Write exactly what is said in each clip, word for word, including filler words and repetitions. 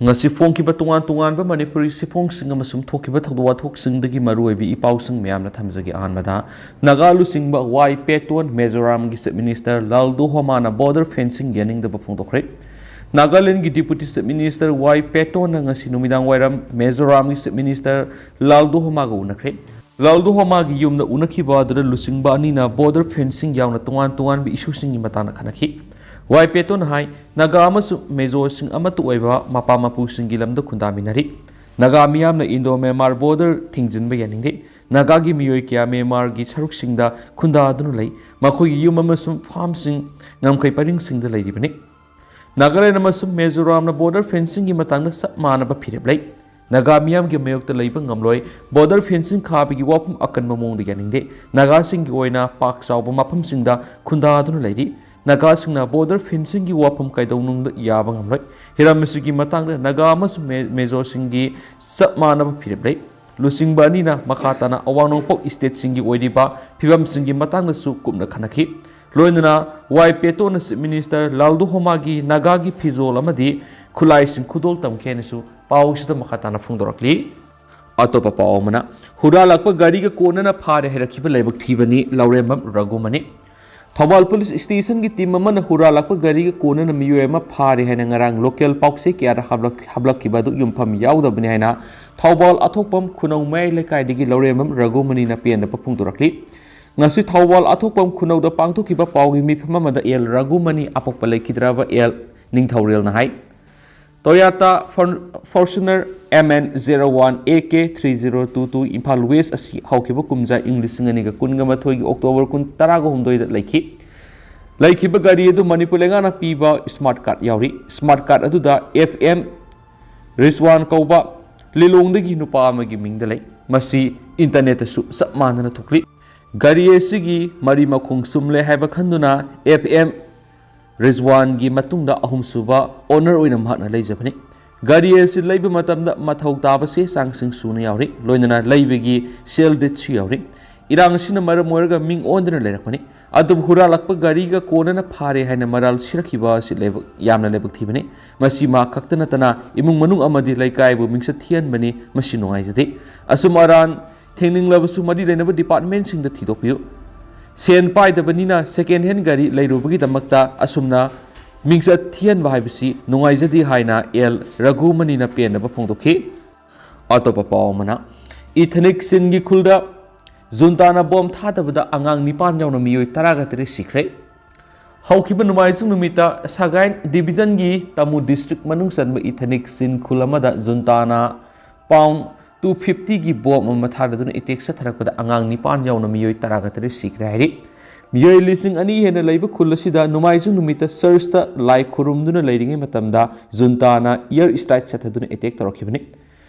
ꯉꯁꯤ ꯐꯣꯡꯈꯤꯕ ꯇꯣꯉꯥꯟ ꯇꯣꯉꯥꯟꯕ ꯃꯅꯤꯄꯨꯔꯤ ꯆꯦꯐꯣꯡꯁꯤꯡ ꯑꯃꯁꯨꯡ ꯊꯣꯛꯈꯤꯕ ꯊꯧꯗꯣꯛ ꯋꯥꯊꯣꯛꯁꯤꯡꯗꯒꯤ ꯃꯔꯨꯑꯣꯏꯕ ꯏ ꯄꯥꯎꯁꯤꯡ ꯃꯌꯥꯝꯅ ꯊꯝꯖꯒꯦ꯫ ꯑꯍꯥꯟꯕꯗ, ꯅꯥꯒꯥ ꯂꯨꯆꯤꯡꯕ ꯋꯥꯏ ꯄꯦꯇꯣꯟ, ꯃꯤꯖꯣꯔꯥꯝꯒꯤ Chief Minister ꯂꯥꯜꯗꯨꯍꯣꯃꯥꯅ border fencing ꯌꯥꯅꯤꯡꯗꯕ ꯐꯣꯡꯗꯣꯛꯈ꯭ꯔꯦ꯫ ꯅꯥꯒꯥꯂꯦꯟꯗꯒꯤ Deputy Chief Minister ꯋꯥꯏ ꯄꯦꯇꯣꯟꯅ ꯉꯁꯤ ꯅꯨꯃꯤꯗꯥꯡ ꯋꯥꯏꯔꯝ ꯃꯤꯖꯣꯔꯥꯝꯒꯤ Chief Minister ꯂꯥꯜꯗꯨꯍꯣꯃꯥꯒ ꯎꯅꯈ꯭ꯔꯦ꯫ ꯂꯥꯜꯗꯨꯍꯣꯃꯥꯒꯤ ꯌꯨꯝꯗ ꯎꯅꯈꯤꯕ ꯑꯗꯨꯗ ꯂꯨꯆꯤꯡꯕ ꯑꯅꯤꯅ border fencing ꯌꯥꯎꯅ ꯇꯣꯉꯥꯟ ꯇꯣꯉꯥꯟꯕ ꯏꯁꯨꯁꯤꯡꯒꯤ ꯃꯇꯥꯡꯗ ꯈꯟꯅꯈꯤ꯫ ꯋꯥꯏ ꯄꯦꯇꯣꯟꯅ ꯍꯥꯏ, ꯅꯥꯒꯥ ꯑꯃꯁꯨꯡ ꯃꯤꯖꯣꯁꯤꯡ ꯑꯃꯠꯇ ꯑꯣꯏꯕ ꯃꯄꯥ ꯃꯄꯨꯁꯤꯡꯒꯤ ꯂꯝꯗ ꯈꯨꯟꯗꯥꯃꯤꯟꯅꯔꯤ꯫ ꯅꯥꯒꯥ ꯃꯤꯌꯥꯝꯅ ꯏꯟꯗꯣ ꯃ꯭ꯌꯥꯟꯃꯥꯔ border ꯊꯤꯡꯖꯤꯟꯕ ꯌꯥꯅꯤꯡꯗꯦ꯫ ꯅꯥꯒꯥꯒꯤ ꯃꯤꯑꯣꯏ ꯀꯌꯥ ꯃ꯭ꯌꯥꯟꯃꯥꯔꯒꯤ ꯁꯔꯨꯛꯁꯤꯡꯗ ꯈꯨꯟꯗꯥꯗꯨꯅ ꯂꯩ꯫ ꯃꯈꯣꯏꯒꯤ ꯌꯨꯝ ꯑꯃꯁꯨꯡ farmꯁꯤꯡ ꯉꯝꯈꯩ ꯄꯔꯤꯡꯁꯤꯡꯗ ꯂꯩꯔꯤꯕꯅꯤ꯫ ꯅꯥꯒꯥꯂꯦꯟ ꯑꯃꯁꯨꯡ ꯃꯤꯖꯣꯔꯥꯝꯅ border fencingꯒꯤ ꯃꯇꯥꯡꯗ ꯆꯞ ꯃꯥꯟꯅꯕ ꯐꯤꯔꯦꯞ ꯂꯩ꯫ ꯅꯥꯒꯥ ꯃꯤꯌꯥꯝꯒꯤ ꯃꯥꯌꯣꯛꯇ ꯂꯩꯕ ꯉꯝꯂꯣꯏ꯫ Border fencing ꯈꯥꯕꯒꯤ ꯋꯥꯐꯝ ꯑꯀꯟꯕ ꯃꯑꯣꯡꯗ ꯌꯥꯅꯤꯡꯗꯦ꯫ ꯅꯥꯒꯥꯁꯤꯡꯒꯤ ꯑꯣꯏꯅ ꯄꯥꯛ ꯆꯥꯎꯕ ꯃꯐꯝꯁꯤꯡꯗ ꯈꯨꯟꯗꯥꯗꯨꯅ ꯂꯩꯔꯤ꯫ ꯅꯥꯒꯥꯁꯤꯡꯅ border fencingꯒꯤ ꯋꯥꯐꯝ ꯀꯩꯗꯧꯅꯨꯡꯗ ꯌꯥꯕ ꯉꯝꯂꯣꯏ꯫ ꯍꯤꯔꯝ ꯑꯁꯤꯒꯤ ꯃꯇꯥꯡꯗ ꯅꯥꯒꯥ ꯑꯃꯁꯨꯡ ꯃꯦ-, ꯃꯤꯖꯣꯁꯤꯡꯒꯤ ꯆꯞ ꯃꯥꯟꯅꯕ ꯐꯤꯔꯦꯞ ꯂꯩ꯫ ꯂꯨꯆꯤꯡꯕ ꯑꯅꯤꯅ ꯃꯈꯥ ꯇꯥꯅ ꯑꯋꯥꯡ ꯅꯣꯡꯄꯣꯛ stateꯁꯤꯡꯒꯤ ꯑꯣꯏꯔꯤꯕ ꯐꯤꯕꯝꯁꯤꯡꯒꯤ ꯃꯇꯥꯡꯗꯁꯨ ꯀꯨꯞꯅ ꯈꯟꯅꯈꯤ꯫ ꯂꯣꯏꯅꯅ ꯋꯥꯏ ꯄꯦꯇꯣꯟꯅ Chief Minister ꯂꯥꯜꯗꯨꯍꯣꯃꯥꯒꯤ ꯅꯥꯒꯥꯒꯤ ꯐꯤꯖꯣꯜ ꯑꯃꯗꯤ ꯈꯨꯠꯂꯥꯏꯁꯤꯡ ꯈꯨꯗꯣꯜ ꯇꯝꯈꯤ ꯍꯥꯏꯅꯁꯨ ꯄꯥꯎꯁꯤꯗ ꯃꯈꯥ ꯇꯥꯅ ꯐꯣꯡꯗꯣꯔꯛꯂꯤ꯫ ꯑꯇꯣꯞꯄ ꯄꯥꯎ ꯑꯃꯅ, ꯍꯨꯔꯥꯜꯂꯛꯄ ꯒꯥꯔꯤꯒ ꯀꯣꯟꯅꯅ ꯐꯥꯔꯦ ꯍꯥꯏꯔꯛꯈꯤꯕ ꯂꯥꯏꯕꯛ ꯊꯤꯕꯅꯤ ꯂꯧꯔꯦꯝꯕꯝ ꯔꯘꯨꯃꯅꯤ꯫ ꯊꯧꯕꯥꯜ police stationꯒꯤ team ꯑꯃꯅ ꯍꯨꯔꯥꯜꯂꯛꯄ ꯒꯥꯔꯤꯒ ꯀꯣꯟꯅꯅ ꯃꯤꯑꯣꯏ ꯑꯃ ꯐꯥꯔꯦ ꯍꯥꯏꯅ ꯉꯔꯥꯡ local ꯄꯥꯎꯆꯦ ꯀꯌꯥꯗ ꯍꯥꯞꯂꯛ-, ꯍꯥꯞꯂꯛꯈꯤꯕ ꯑꯗꯨ ꯌꯨꯝꯐꯝ ꯌꯥꯎꯗꯕꯅꯤ ꯍꯥꯏꯅ ꯊꯧꯕꯥꯜ ꯑꯊꯣꯛꯄꯝ ꯈꯨꯅꯧ ꯃꯌꯥꯏ ꯂꯩꯀꯥꯏꯗꯒꯤ ꯂꯧꯔꯦꯝꯕꯝ ꯔꯘꯨꯃꯅꯤꯅ ꯄꯦꯟꯗꯕ ꯐꯣꯡꯗꯣꯔꯛꯂꯤ꯫ ꯉꯁꯤ ꯊꯧꯕꯥꯜ ꯑꯊꯣꯛꯄꯝ ꯈꯨꯅꯧꯗ ꯄꯥꯡꯊꯣꯛꯈꯤꯕ ꯄꯥꯎꯒꯤ ꯃꯤꯐꯝ ꯑꯃꯗ ꯑꯦꯜ ꯔꯘꯨꯃꯅꯤ ꯑꯄꯣꯛꯄ ꯂꯩꯈꯤꯗ꯭ꯔꯕ ꯑꯦꯜ ꯅꯤꯡꯊꯧꯔꯦꯜꯅ ꯍꯥꯏ, Toyota For-, Fortuner M N zero one A K three zero two two Imphal West ꯑꯁꯤ ꯍꯧꯈꯤꯕ ꯀꯨꯝꯖꯥ ꯏꯪ ꯂꯤꯁꯤꯡ ꯑꯅꯤꯒ ꯀꯨꯟꯒ ꯃꯥꯊꯣꯏꯒꯤ October ꯀꯨꯟ, ꯇꯔꯥꯒ ꯍꯨꯝꯗꯣꯏꯗ ꯂꯩꯈꯤ꯫ ꯂꯩꯈꯤꯕ ꯒꯥꯔꯤ ꯑꯗꯨ ꯃꯅꯤꯄꯨꯔ ꯂꯩꯉꯥꯛꯅ ꯄꯤꯕ smart card ꯌꯥꯎꯔꯤ꯫ Smart card ꯑꯗꯨꯗ F M ꯔꯤꯖꯋꯥꯟ ꯀꯧꯕ ꯂꯤꯂꯣꯡꯗꯒꯤ ꯅꯨꯄꯥ ꯑꯃꯒꯤ ꯃꯤꯡꯗ ꯂꯩ꯫ ꯃꯁꯤ internetꯇꯁꯨ ꯆꯞ ꯃꯥꯟꯅꯅ ꯊꯣꯛꯂꯤ꯫ ꯒꯥꯔꯤ ꯑꯁꯤꯒꯤ ꯃꯔꯤ ꯃꯈꯣꯡ ꯆꯨꯝꯂꯦ ꯍꯥꯏꯕ ꯈꯟꯗꯨꯅ F M ꯔꯤꯖꯋꯥꯟꯒꯤ ꯃꯇꯨꯡꯗ ꯑꯍꯨꯝꯁꯨꯕ owner ꯑꯣꯏꯅ ꯃꯍꯥꯛꯅ ꯂꯩꯖꯕꯅꯤ꯫ ꯒꯥꯔꯤ ꯑꯁꯤ ꯂꯩꯕ ꯃꯇꯝꯗ ꯃꯊꯧ ꯇꯥꯕ ꯆꯦ ꯆꯥꯡꯁꯤꯡ ꯁꯨꯅ ꯌꯥꯎꯔꯤ, ꯂꯣꯏꯅꯅ ꯂꯩꯕꯒꯤ sale deedꯁꯨ ꯌꯥꯎꯔꯤ꯫ ꯏꯔꯥꯡ ꯑꯁꯤꯅ ꯃꯔꯝ ꯑꯣꯏꯔꯒ ꯃꯤꯡ ꯑꯣꯟꯗꯨꯅ ꯂꯩꯔꯛꯄꯅꯤ꯫ ꯑꯗꯨꯕꯨ ꯍꯨꯔꯥꯜꯂꯛꯄ ꯒꯥꯔꯤꯒ ꯀꯣꯟꯅꯅ ꯐꯥꯔꯦ ꯍꯥꯏꯅ ꯃꯔꯥꯜ ꯁꯤꯔꯛꯈꯤꯕ ꯑꯁꯤ ꯂꯥꯏꯕꯛ, ꯌꯥꯝꯅ ꯂꯥꯏꯕꯛ ꯊꯤꯕꯅꯤ꯫ ꯃꯁꯤ ꯃꯍꯥꯛ ꯈꯛꯇ ꯅꯠꯇꯅ ꯏꯃꯨꯡ ꯃꯅꯨꯡ ꯑꯃꯗꯤ ꯂꯩꯀꯥꯏꯕꯨ ꯃꯤꯡꯆꯠ ꯊꯤꯍꯟꯕꯅꯤ꯫ ꯃꯁꯤ ꯅꯨꯡꯉꯥꯏꯖꯗꯦ꯫ ꯑꯆꯨꯝ ꯑꯔꯥꯟ ꯊꯦꯡꯅꯤꯡꯂꯕꯁꯨ ꯃꯔꯤ ꯂꯩꯅꯕ ꯗꯤꯄꯥꯔꯠꯃꯦꯟꯁꯤꯡꯗ ꯊꯤꯗꯣꯛꯄꯤꯌꯨ꯫ ꯁꯦꯟ ꯄꯥꯏꯗꯕꯅꯤꯅ ꯁꯦꯀꯦꯟ ꯍꯦꯟ ꯒꯥꯔꯤ ꯂꯩꯔꯨꯕꯒꯤꯗꯃꯛꯇ ꯑꯁꯨꯝꯅ ꯃꯤꯡꯆꯠ ꯊꯤꯍꯟꯕ ꯍꯥꯏꯕꯁꯤ ꯅꯨꯡꯉꯥꯏꯖꯗꯦ ꯍꯥꯏꯅ ꯑꯦꯜ ꯔꯘꯨꯃꯅꯤꯅ ꯄꯦꯟꯗꯕ ꯐꯣꯡꯗꯣꯛꯈꯤ꯫ ꯑꯇꯣꯞꯄ ꯄꯥꯎ ꯑꯃꯅ, ꯏꯊꯅꯤꯛ ꯆꯤꯟꯒꯤ ꯈꯨꯜꯗ ꯖꯨꯟꯇꯥꯅ ꯕꯣꯝ ꯊꯥꯗꯕꯗ ꯑꯉꯥꯡ ꯅꯤꯄꯥꯟ ꯌꯥꯎꯅ ꯃꯤꯑꯣꯏ ꯇꯔꯥꯒ ꯇꯔꯦꯠ ꯁꯤꯈ꯭ꯔꯦ꯫ ꯍꯧꯈꯤꯕ ꯅꯣꯡꯃꯥꯏꯖꯤꯡ ꯅꯨꯃꯤꯠꯇ ꯁꯒꯥꯏꯟ ꯗꯤꯕꯤꯖꯟꯒꯤ ꯇꯥꯃꯨ ꯗꯤꯁꯇ꯭ꯔꯤꯛ ꯃꯅꯨꯡ ꯆꯟꯕ ꯏꯊꯅꯤꯛ ꯆꯤꯟ ꯈꯨꯜ ꯑꯃꯗ ꯖꯨꯟꯇꯥꯅ ꯄꯥꯎꯟ ꯇꯨ ꯐꯤꯐꯇꯤꯒꯤ ꯕꯣꯝ ꯑꯃ ꯊꯥꯗꯗꯨꯅ ꯑꯦꯇꯦꯛ ꯆꯠꯊꯔꯛꯄꯗ ꯑꯉꯥꯡ ꯅꯤꯄꯥꯟ ꯌꯥꯎꯅ ꯃꯤꯑꯣꯏ ꯇꯔꯥꯒ ꯇꯔꯦꯠ ꯁꯤꯈ꯭ꯔꯦ ꯍꯥꯏꯔꯤ꯫ ꯃꯤꯑꯣꯏ ꯂꯤꯁꯤꯡ ꯑꯅꯤ ꯍꯦꯟꯅ ꯂꯩꯕ ꯈꯨꯜ ꯑꯁꯤꯗ ꯅꯣꯡꯃꯥꯏꯖꯤꯡ ꯅꯨꯃꯤꯠꯇ ꯆꯔꯆꯇ ꯂꯥꯏ ꯈꯨꯔꯨꯝꯗꯨꯅ ꯂꯩꯔꯤꯉꯩ ꯃꯇꯝꯗ ꯖꯨꯟꯇꯥꯅ ꯏꯌꯔ ꯁ꯭ꯇ꯭ꯔꯥꯏꯛ ꯆꯠꯊꯗꯨꯅ ꯑꯦꯇꯦꯛ ꯇꯧꯔꯛꯈꯤꯕꯅꯤ꯫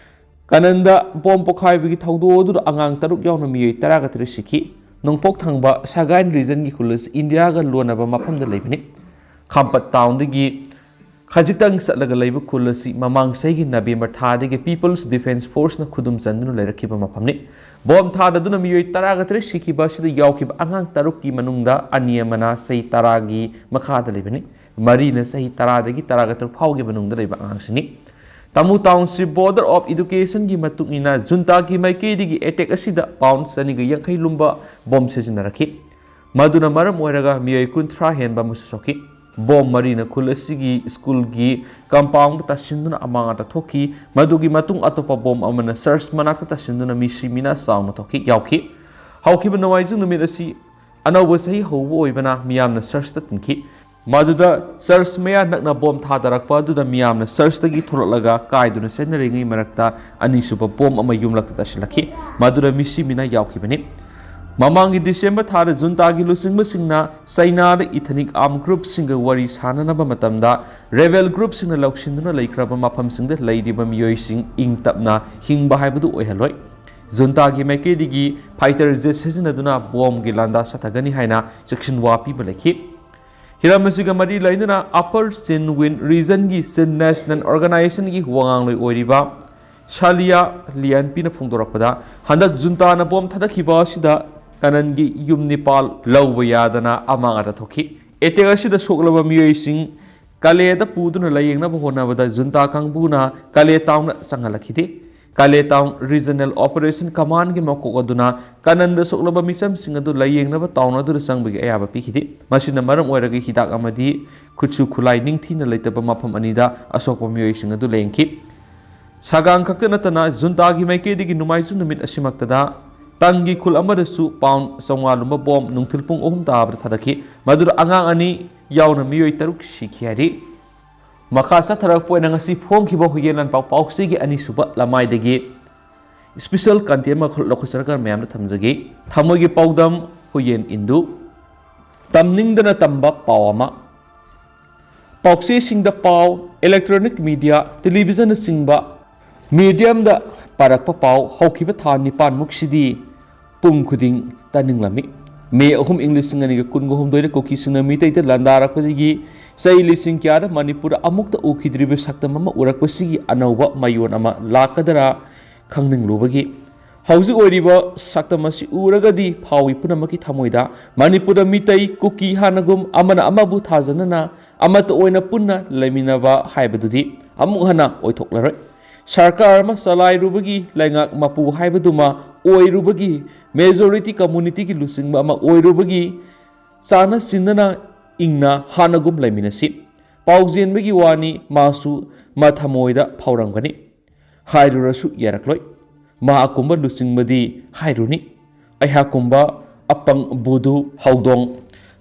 ꯀꯅꯟꯗ ꯕꯣꯝ ꯄꯣꯈꯥꯏꯕꯒꯤ ꯊꯧꯗꯣꯛ ꯑꯗꯨꯗ ꯑꯉꯥꯡ ꯇꯔꯨꯛ ꯌꯥꯎꯅ ꯃꯤꯑꯣꯏ ꯇꯔꯥꯒ ꯇꯔꯦꯠ ꯁꯤꯈꯤ꯫ ꯅꯣꯡꯄꯣꯛ ꯊꯪꯕ ꯁꯒꯥꯏꯟ ꯔꯤꯖꯟꯒꯤ ꯈꯨꯜ ꯑꯁꯤ ꯏꯟꯗꯤꯌꯥꯒ ꯂꯣꯟꯅꯕ ꯃꯐꯝꯗ ꯂꯩꯕꯅꯤ꯫ ꯈꯥꯝꯄꯠ ꯇꯥꯎꯟꯗꯒꯤ ꯈꯖꯤꯛꯇꯪ ꯆꯠꯂꯒ ꯂꯩꯕ ꯈꯨꯜ ꯑꯁꯤ ꯃꯃꯥꯡ ꯆꯍꯤꯒꯤ ꯅꯕꯦꯝꯕꯔ ꯊꯥꯗꯒꯤ ꯄꯤꯄꯜꯁ ꯗꯤꯐꯦꯟꯁ ꯐꯣꯔꯁꯅ ꯈꯨꯗꯨꯝ ꯆꯟꯗꯨꯅ ꯂꯩꯔꯛꯈꯤꯕ ꯃꯐꯝꯅꯤ꯫ ꯕꯣꯝ ꯊꯥꯗꯗꯨꯅ ꯃꯤꯑꯣꯏ ꯇꯔꯥꯒ ꯇꯔꯦꯠ ꯁꯤꯈꯤꯕ ꯑꯁꯤꯗ ꯌꯥꯎꯈꯤꯕ ꯑꯉꯥꯡ ꯇꯔꯨꯛꯀꯤ ꯃꯅꯨꯡꯗ ꯑꯅꯤ ꯑꯃꯅ ꯆꯍꯤ ꯇꯔꯥꯒꯤ ꯃꯈꯥꯗ ꯂꯩꯕꯅꯤ꯫ ꯃꯔꯤꯅ ꯆꯍꯤ ꯇꯔꯥꯗꯒꯤ ꯇꯔꯥꯒ ꯇꯔꯨꯛ ꯐꯥꯎꯒꯤ ꯃꯅꯨꯡꯗ ꯂꯩꯕ ꯑꯉꯥꯡꯁꯤꯡꯅꯤ꯫ ꯇꯥꯃꯨ ꯇꯥꯎꯟꯁꯤꯞ ꯕꯣꯔꯗꯔ ꯑꯣꯐ ꯏꯗꯨꯀꯦꯁꯟꯒꯤ ꯃꯇꯨꯡ ꯏꯟꯅ ꯖꯨꯟꯇꯥꯒꯤ ꯃꯥꯏꯀꯩꯗꯒꯤ ꯑꯦꯇꯦꯛ ꯑꯁꯤꯗ ꯄꯥꯎꯟ ꯆꯅꯤꯒ ꯌꯥꯡꯈꯩ ꯂꯨꯝꯕ ꯕꯣꯝ ꯁꯤꯖꯤꯟꯅꯔꯛꯈꯤ꯫ ꯃꯗꯨꯅ ꯃꯔꯝ ꯑꯣꯏꯔꯒ ꯃꯤꯑꯣꯏ ꯀꯨꯟꯊ꯭ꯔꯥ ꯍꯦꯟꯕ ꯑꯃꯁꯨ ꯁꯣꯛꯈꯤ꯫ ꯕꯣꯝ ꯃꯔꯤꯅ ꯈꯨꯜ ꯑꯁꯤꯒꯤ ꯁ꯭ꯀꯨꯜꯒꯤ ꯀꯝꯄꯥꯎꯟꯗ ꯇꯥꯁꯤꯟꯗꯨꯅ ꯑꯃꯥꯡ ꯑꯇꯥ ꯊꯣꯛꯈꯤ꯫ ꯃꯗꯨꯒꯤ ꯃꯇꯨꯡ ꯑꯇꯣꯞꯄ ꯕꯣꯝ ꯑꯃꯅ ꯆꯔꯆ ꯃꯅꯥꯛꯇ ꯇꯥꯁꯤꯟꯗꯨꯅ ꯃꯤꯁꯤ ꯃꯤꯅꯥ ꯆꯥꯎꯅ ꯊꯣꯛꯈꯤ, ꯌꯥꯎꯈꯤ꯫ ꯍꯧꯈꯤꯕ ꯅꯣꯡꯃꯥꯏꯖꯤꯡ ꯅꯨꯃꯤꯠ ꯑꯁꯤ ꯑꯅꯧꯕ ꯆꯍꯤ ꯍꯧꯕ ꯑꯣꯏꯕꯅ ꯃꯤꯌꯥꯝꯅ ꯆꯔꯆꯇ ꯇꯤꯟꯈꯤ꯫ ꯃꯗꯨꯗ ꯆꯔꯆ ꯃꯌꯥ ꯅꯛꯅ ꯕꯣꯝ ꯊꯥꯗꯔꯛꯄ ꯑꯗꯨꯗ ꯃꯤꯌꯥꯝꯅ ꯆꯔꯆꯇꯒꯤ ꯊꯣꯛꯂꯛꯂꯒ ꯀꯥꯏꯗꯨꯅ ꯆꯦꯟꯅꯔꯤꯉꯩ ꯃꯔꯛꯇ ꯑꯅꯤꯁꯨꯕ ꯕꯣꯝ ꯑꯃ ꯌꯨꯝꯂꯛꯇ ꯇꯥꯁꯤꯜꯂꯛꯈꯤ꯫ ꯃꯗꯨꯅ ꯃꯤꯁꯤ ꯃꯤꯅꯥ ꯌꯥꯎꯈꯤꯕꯅꯤ꯫ ꯃꯃꯥꯡꯒꯤ ꯗꯤꯁꯦꯝꯕꯔ ꯊꯥꯗ ꯖꯨꯟꯇꯥꯒꯤ ꯂꯨꯆꯤꯡꯕꯁꯤꯡꯅ ꯆꯩꯅꯥꯗ ꯏꯊꯅꯤꯛ ꯑꯥꯔꯝ ꯒ꯭ꯔꯨꯞꯁꯤꯡꯒ ꯋꯥꯔꯤ ꯁꯥꯅꯅꯕ ꯃꯇꯝꯗ ꯔꯦꯕꯦꯜ ꯒ꯭ꯔꯨꯞꯁꯤꯡꯅ ꯂꯧꯁꯤꯟꯗꯨꯅ ꯂꯩꯈ꯭ꯔꯕ ꯃꯐꯝꯁꯤꯡꯗ ꯂꯩꯔꯤꯕ ꯃꯤꯑꯣꯏꯁꯤꯡ ꯏꯪ ꯇꯞꯅ ꯍꯤꯡꯕ ꯍꯥꯏꯕꯗꯨ ꯑꯣꯏꯍꯜꯂꯣꯏ꯫ ꯖꯨꯟꯇꯥꯒꯤ ꯃꯥꯏꯀꯩꯗꯒꯤ ꯐꯥꯏꯇꯔ ꯖꯦꯠ ꯁꯤꯖꯤꯟꯅꯗꯨꯅ ꯕꯣꯝꯒꯤ ꯂꯥꯟꯗꯥ ꯆꯠꯊꯒꯅꯤ ꯍꯥꯏꯅ ꯆꯦꯛꯁꯤꯟꯋꯥ ꯄꯤꯕ ꯂꯩꯈꯤ꯫ ꯍꯤꯔꯝ ꯑꯁꯤꯒ ꯃꯔꯤ ꯂꯩꯅꯅ ꯑꯄꯔ ꯆꯤꯟ ꯋꯤꯟ ꯔꯤꯖꯟꯒꯤ ꯆꯤꯟ ꯅꯦꯁꯅꯦꯜ ꯑꯣꯔꯒꯅꯥꯏꯖꯦꯁꯟꯒꯤ ꯋꯥꯉꯥꯡꯂꯣꯏ ꯑꯣꯏꯔꯤꯕ ꯁꯥꯂꯤꯌꯥ ꯂꯤꯌꯥꯟꯄꯤꯅ ꯐꯣꯡꯗꯣꯔꯛꯄꯗ, ꯍꯟꯗꯛ ꯖꯨꯟꯇꯥꯅ ꯕꯣꯝ ꯊꯥꯗꯈꯤꯕ ꯑꯁꯤꯗ ꯀꯅꯟꯒꯤ ꯌꯨꯝ ꯅꯤꯄꯥꯜ ꯂꯧꯕ ꯌꯥꯗꯅ ꯑꯃꯥꯡ ꯑꯇꯥ ꯊꯣꯛꯈꯤ꯫ ꯑꯦꯇꯦꯛ ꯑꯁꯤꯗ ꯁꯣꯛꯂꯕ ꯃꯤꯑꯣꯏꯁꯤꯡ ꯀꯂꯦꯗ ꯄꯨꯗꯨꯅ ꯂꯥꯌꯦꯡꯅꯕ ꯍꯣꯠꯅꯕꯗ ꯖꯨꯟꯇꯥ ꯀꯥꯡꯕꯨꯅ ꯀꯂꯦ ꯇꯥꯎꯟꯗ ꯆꯪꯍꯜꯂꯛꯈꯤꯗꯦ꯫ ꯀꯂꯦ ꯇꯥꯎꯟ ꯔꯤꯖꯅꯦꯜ ꯑꯣꯄꯔꯦꯁꯟ ꯀꯃꯥꯟꯒꯤ ꯃꯀꯣꯛ ꯑꯗꯨꯅ ꯀꯅꯟꯗ ꯁꯣꯛꯂꯕ ꯃꯤꯆꯝꯁꯤꯡ ꯑꯗꯨ ꯂꯥꯌꯦꯡꯅꯕ ꯇꯥꯎꯟ ꯑꯗꯨꯗ ꯆꯪꯕꯒꯤ ꯑꯌꯥꯕ ꯄꯤꯈꯤꯗꯦ꯫ ꯃꯁꯤꯅ ꯃꯔꯝ ꯑꯣꯏꯔꯒ ꯍꯤꯗꯥꯛ ꯑꯃꯗꯤ ꯈꯨꯠꯁꯨ ꯈꯨꯠꯂꯥꯏ ꯅꯤꯡꯊꯤꯅ ꯂꯩꯇꯕ ꯃꯐꯝ ꯑꯅꯤꯗ ꯑꯁꯣꯛꯄ ꯃꯤꯑꯣꯏꯁꯤꯡ ꯑꯗꯨ ꯂꯥꯌꯦꯡꯈꯤ꯫ ꯁꯒꯥꯡ ꯈꯛꯇ ꯅꯠꯇꯅ ꯖꯨꯟꯇꯥꯒꯤ ꯃꯥꯏꯀꯩꯗꯒꯤ ꯅꯣꯡꯃꯥꯏꯖꯤꯡ ꯅꯨꯃꯤꯠ ꯑꯁꯤꯃꯛꯇꯗ ꯇꯪꯒꯤ ꯈꯨꯜ ꯑꯃꯗꯁꯨ ꯄꯥꯎꯟ ꯆꯥꯝꯃꯉꯥ ꯂꯨꯝꯕ ꯕꯣꯝ ꯅꯨꯡꯊꯤꯜ ꯄꯨꯡ ꯑꯍꯨꯝ ꯇꯥꯕꯗ ꯊꯥꯗꯈꯤ꯫ ꯃꯗꯨꯗ ꯑꯉꯥꯡ ꯑꯅꯤ ꯌꯥꯎꯅ ꯃꯤꯑꯣꯏ ꯇꯔꯨꯛ ꯁꯤꯈꯤ ꯍꯥꯏꯔꯤ꯫ ꯃꯈꯥ ꯆꯠꯊꯔꯛꯄ ꯑꯣꯏꯅ ꯉꯁꯤ ꯐꯣꯡꯈꯤꯕ ꯍꯨꯏꯌꯦꯟ ꯂꯥꯟꯄꯥꯎ ꯄꯥꯎꯆꯦꯒꯤ ꯑꯅꯤꯁꯨꯕ ꯂꯃꯥꯏꯗꯒꯤ ꯏꯁꯄꯤꯁꯦꯜ ꯀꯟꯇꯦꯟ ꯑꯃꯈꯛ ꯂꯧꯈꯠꯆꯔꯒ ꯃꯌꯥꯝꯗ ꯊꯝꯖꯒꯦ꯫ ꯊꯃꯣꯏꯒꯤ ꯄꯥꯎꯗꯝ ꯍꯨꯏꯌꯦꯟ ꯏꯟꯗꯨ꯫ ꯇꯝꯅꯤꯡꯗꯅ ꯇꯝꯕ ꯄꯥꯎ ꯑꯃ꯫ ꯄꯥꯎꯆꯦꯁꯤꯡꯗ ꯄꯥꯎ, ꯏꯂꯦꯛꯇ꯭ꯔꯣꯅꯤꯛ ꯃꯤꯗꯤꯌꯥ, ꯇꯦꯂꯤꯚꯤꯖꯟꯅꯆꯤꯡꯕ ꯃꯤꯗꯤꯌꯝꯗ ꯄꯥꯔꯛꯄ ꯄꯥꯎ ꯍꯧꯈꯤꯕ ꯊꯥ ꯅꯤꯄꯥꯟꯃꯨꯛꯁꯤꯗꯤ ꯄꯨꯡ ꯈꯨꯗꯤꯡ ꯇꯥꯅꯤꯡꯂꯝꯃꯤ꯫ ꯃꯦ ꯑꯍꯨꯝ, ꯏꯪ ꯂꯤꯁꯤꯡ ꯑꯅꯤꯒ ꯀꯨꯟꯒ ꯍꯨꯝꯗꯣꯏꯗ ꯀꯨꯀꯤꯁꯤꯡꯅ ꯃꯤꯇꯩꯗ ꯂꯥꯟꯗꯥꯔꯛꯄꯗꯒꯤ ꯆꯍꯤ ꯂꯤꯁꯤꯡ ꯀꯌꯥꯗ ꯃꯅꯤꯄꯨꯔꯗ ꯑꯃꯨꯛꯇ ꯎꯈꯤꯗ꯭ꯔꯤꯕ ꯁꯛꯇꯝ ꯑꯃ ꯎꯔꯛꯄꯁꯤꯒꯤ ꯑꯅꯧꯕ ꯃꯌꯣꯟ ꯑꯃ ꯂꯥꯛꯀꯗ꯭ꯔꯥ ꯈꯪꯅꯤꯡꯂꯨꯕꯒꯤ ꯍꯧꯖꯤꯛ ꯑꯣꯏꯔꯤꯕ ꯁꯛꯇꯝ ꯑꯁꯤ ꯎꯔꯒꯗꯤ ꯐꯥꯎꯏ ꯄꯨꯝꯅꯃꯛꯀꯤ ꯊꯃꯣꯏꯗ ꯃꯅꯤꯄꯨꯔꯗ ꯃꯤꯇꯩ, ꯀꯨꯀꯤ ꯍꯥꯟꯅꯒꯨꯝ ꯑꯃꯅ ꯑꯃꯕꯨ ꯊꯥꯖꯅꯅ ꯑꯃꯠꯇ ꯑꯣꯏꯅ ꯄꯨꯟꯅ ꯂꯩꯃꯤꯟꯅꯕ ꯍꯥꯏꯕꯗꯨꯗꯤ ꯑꯃꯨꯛ ꯍꯟꯅ ꯑꯣꯏꯊꯣꯛꯂꯔꯣꯏ꯫ ꯁꯔꯀꯥꯔ ꯑꯃ ꯆꯂꯥꯏꯔꯨꯕꯒꯤ ꯂꯩꯉꯥꯛ ꯃꯄꯨ ꯍꯥꯏꯕꯗꯨꯃ ꯑꯣꯏꯔꯨꯕꯒꯤ ꯃꯦꯖꯣꯔꯤꯇꯤ ꯀꯝꯃꯨꯅꯤꯇꯤꯒꯤ ꯂꯨꯆꯤꯡꯕ ꯑꯃ ꯑꯣꯏꯔꯨꯕꯒꯤ ꯆꯥꯟꯅ ꯆꯤꯟꯅꯅ ꯏꯪꯅ ꯍꯥꯟꯅꯒꯨꯝ ꯂꯩꯃꯤꯟꯅꯁꯤ꯫ ꯄꯥꯎꯖꯦꯟꯕꯒꯤ ꯋꯥꯅꯤ, ꯃꯥꯁꯨ ꯃꯊꯃꯣꯏꯗ ꯐꯥꯎꯔꯝꯒꯅꯤ꯫ ꯍꯥꯏꯔꯨꯔꯁꯨ ꯌꯥꯔꯛꯂꯣꯏ꯫ ꯃꯍꯥꯛꯀꯨꯝꯕ ꯂꯨꯆꯤꯡꯕꯗꯤ ꯍꯥꯏꯔꯨꯅꯤ꯫ ꯑꯩꯍꯥꯛꯀꯨꯝꯕ ꯑꯄꯪ ꯕꯨꯗꯨ ꯍꯧꯗꯣꯡ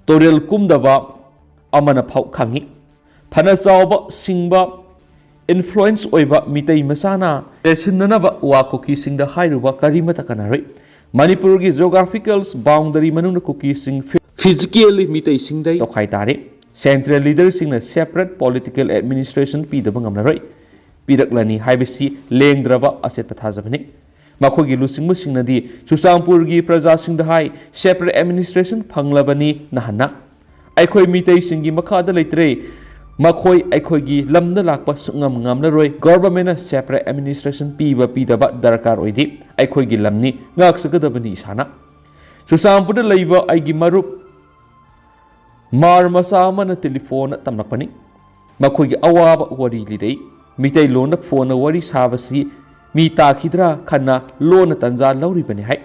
ꯇꯣꯔꯦꯜ ꯀꯨꯝꯗꯕ ꯑꯃꯅ ꯐꯥꯎ ꯈꯪꯏ꯫ ꯐꯅ ꯆꯥꯎꯕ, ꯁꯤꯡꯕ, ꯏꯟꯐ꯭ꯂꯨꯌꯦꯟꯁ ꯑꯣꯏꯕ ꯃꯤꯇꯩ ꯃꯆꯥꯅ ꯆꯦꯁꯤꯟꯅꯅꯕ ꯋꯥ ꯀꯨꯀꯤꯁꯤꯡꯗ ꯍꯥꯏꯔꯨꯕ ꯀꯔꯤꯃꯇ ꯀꯥꯟꯅꯔꯣꯏ꯫ ꯃꯅꯤꯄꯨꯔꯒꯤ ꯖꯣꯒ꯭ꯔꯥꯐꯤꯀꯦꯜ ꯕꯥꯎꯟꯗꯔꯤ ꯃꯅꯨꯡꯗ ꯀꯨꯀꯤꯁꯤꯡ ꯐꯤ-, ꯐꯤꯖꯤꯀꯦꯜꯂꯤ ꯃꯤꯇꯩꯁꯤꯡꯗꯩ ꯇꯣꯈꯥꯏ ꯇꯥꯔꯦ꯫ ꯁꯦꯟꯇ꯭ꯔꯦꯜ ꯂꯤꯗꯔꯁꯤꯡꯅ ꯁꯦꯄꯔꯦꯠ ꯄꯣꯂꯤꯇꯤꯀꯦꯜ ꯑꯦꯗꯃꯤꯅꯤꯁꯇ꯭ꯔꯦꯁꯟ ꯄꯤꯗꯕ ꯉꯝꯂꯔꯣꯏ꯫ ꯄꯤꯔꯛꯂꯅꯤ ꯍꯥꯏꯕꯁꯤ ꯂꯦꯡꯗ꯭ꯔꯕ ꯑꯆꯦꯠꯄ ꯊꯥꯖꯕꯅꯤ꯫ ꯃꯈꯣꯏꯒꯤ ꯂꯨꯆꯤꯡꯕꯁꯤꯡꯅꯗꯤ ꯆꯨꯔꯆꯥꯟꯄꯨꯔꯒꯤ ꯄ꯭ꯔꯖꯥꯁꯤꯡꯗ ꯍꯥꯏ, ꯁꯦꯄꯔꯦꯠ ꯑꯦꯗꯃꯤꯅꯤꯁꯇ꯭ꯔꯦꯁꯟ ꯐꯪꯂꯕꯅꯤ ꯅꯍꯥꯟꯅ꯫ ꯑꯩꯈꯣꯏ ꯃꯤꯇꯩꯁꯤꯡꯒꯤ ꯃꯈꯥꯗ ꯂꯩꯇ꯭ꯔꯦ꯫ ꯃꯈꯣꯏ ꯑꯩꯈꯣꯏꯒꯤ ꯂꯝꯗ ꯂꯥꯛꯄ ꯁꯨꯡꯉꯝ ꯉꯝꯂꯔꯣꯏ꯫ ꯒꯣꯚꯔꯟꯃꯦꯟꯠꯅ ꯁꯦꯄꯔꯦꯠ ꯑꯦꯗꯃꯤꯅꯤꯁꯇ꯭ꯔꯦꯁꯟ ꯄꯤꯕ ꯄꯤꯗꯕ ꯗꯔꯀꯥꯔ ꯑꯣꯏꯗꯦ꯫ ꯑꯩꯈꯣꯏꯒꯤ ꯂꯝꯅꯤ, ꯉꯥꯛꯆꯒꯗꯕꯅꯤ ꯏꯁꯥꯅ꯫ ꯆꯨꯔꯆꯥꯟꯄꯨꯔꯗ ꯂꯩꯕ ꯑꯩꯒꯤ ꯃꯔꯨꯞ ꯃꯥꯔ ꯃꯆꯥ ꯑꯃꯅ ꯇꯦꯂꯤꯐꯣꯟꯗ ꯇꯝꯂꯛꯄꯅꯤ꯫ ꯃꯈꯣꯏꯒꯤ ꯑꯋꯥꯕ ꯋꯥꯔꯤ ꯂꯤꯔꯛꯏ꯫ ꯃꯤꯇꯩꯂꯣꯟꯗ ꯐꯣꯟꯗ ꯋꯥꯔꯤ ꯁꯥꯕꯁꯤ ꯃꯤ ꯇꯥꯈꯤꯗ꯭ꯔꯥ ꯈꯟꯅ ꯂꯣꯟꯅ ꯇꯟꯖꯥ ꯂꯧꯔꯤꯕꯅꯤ ꯍꯥꯏ꯫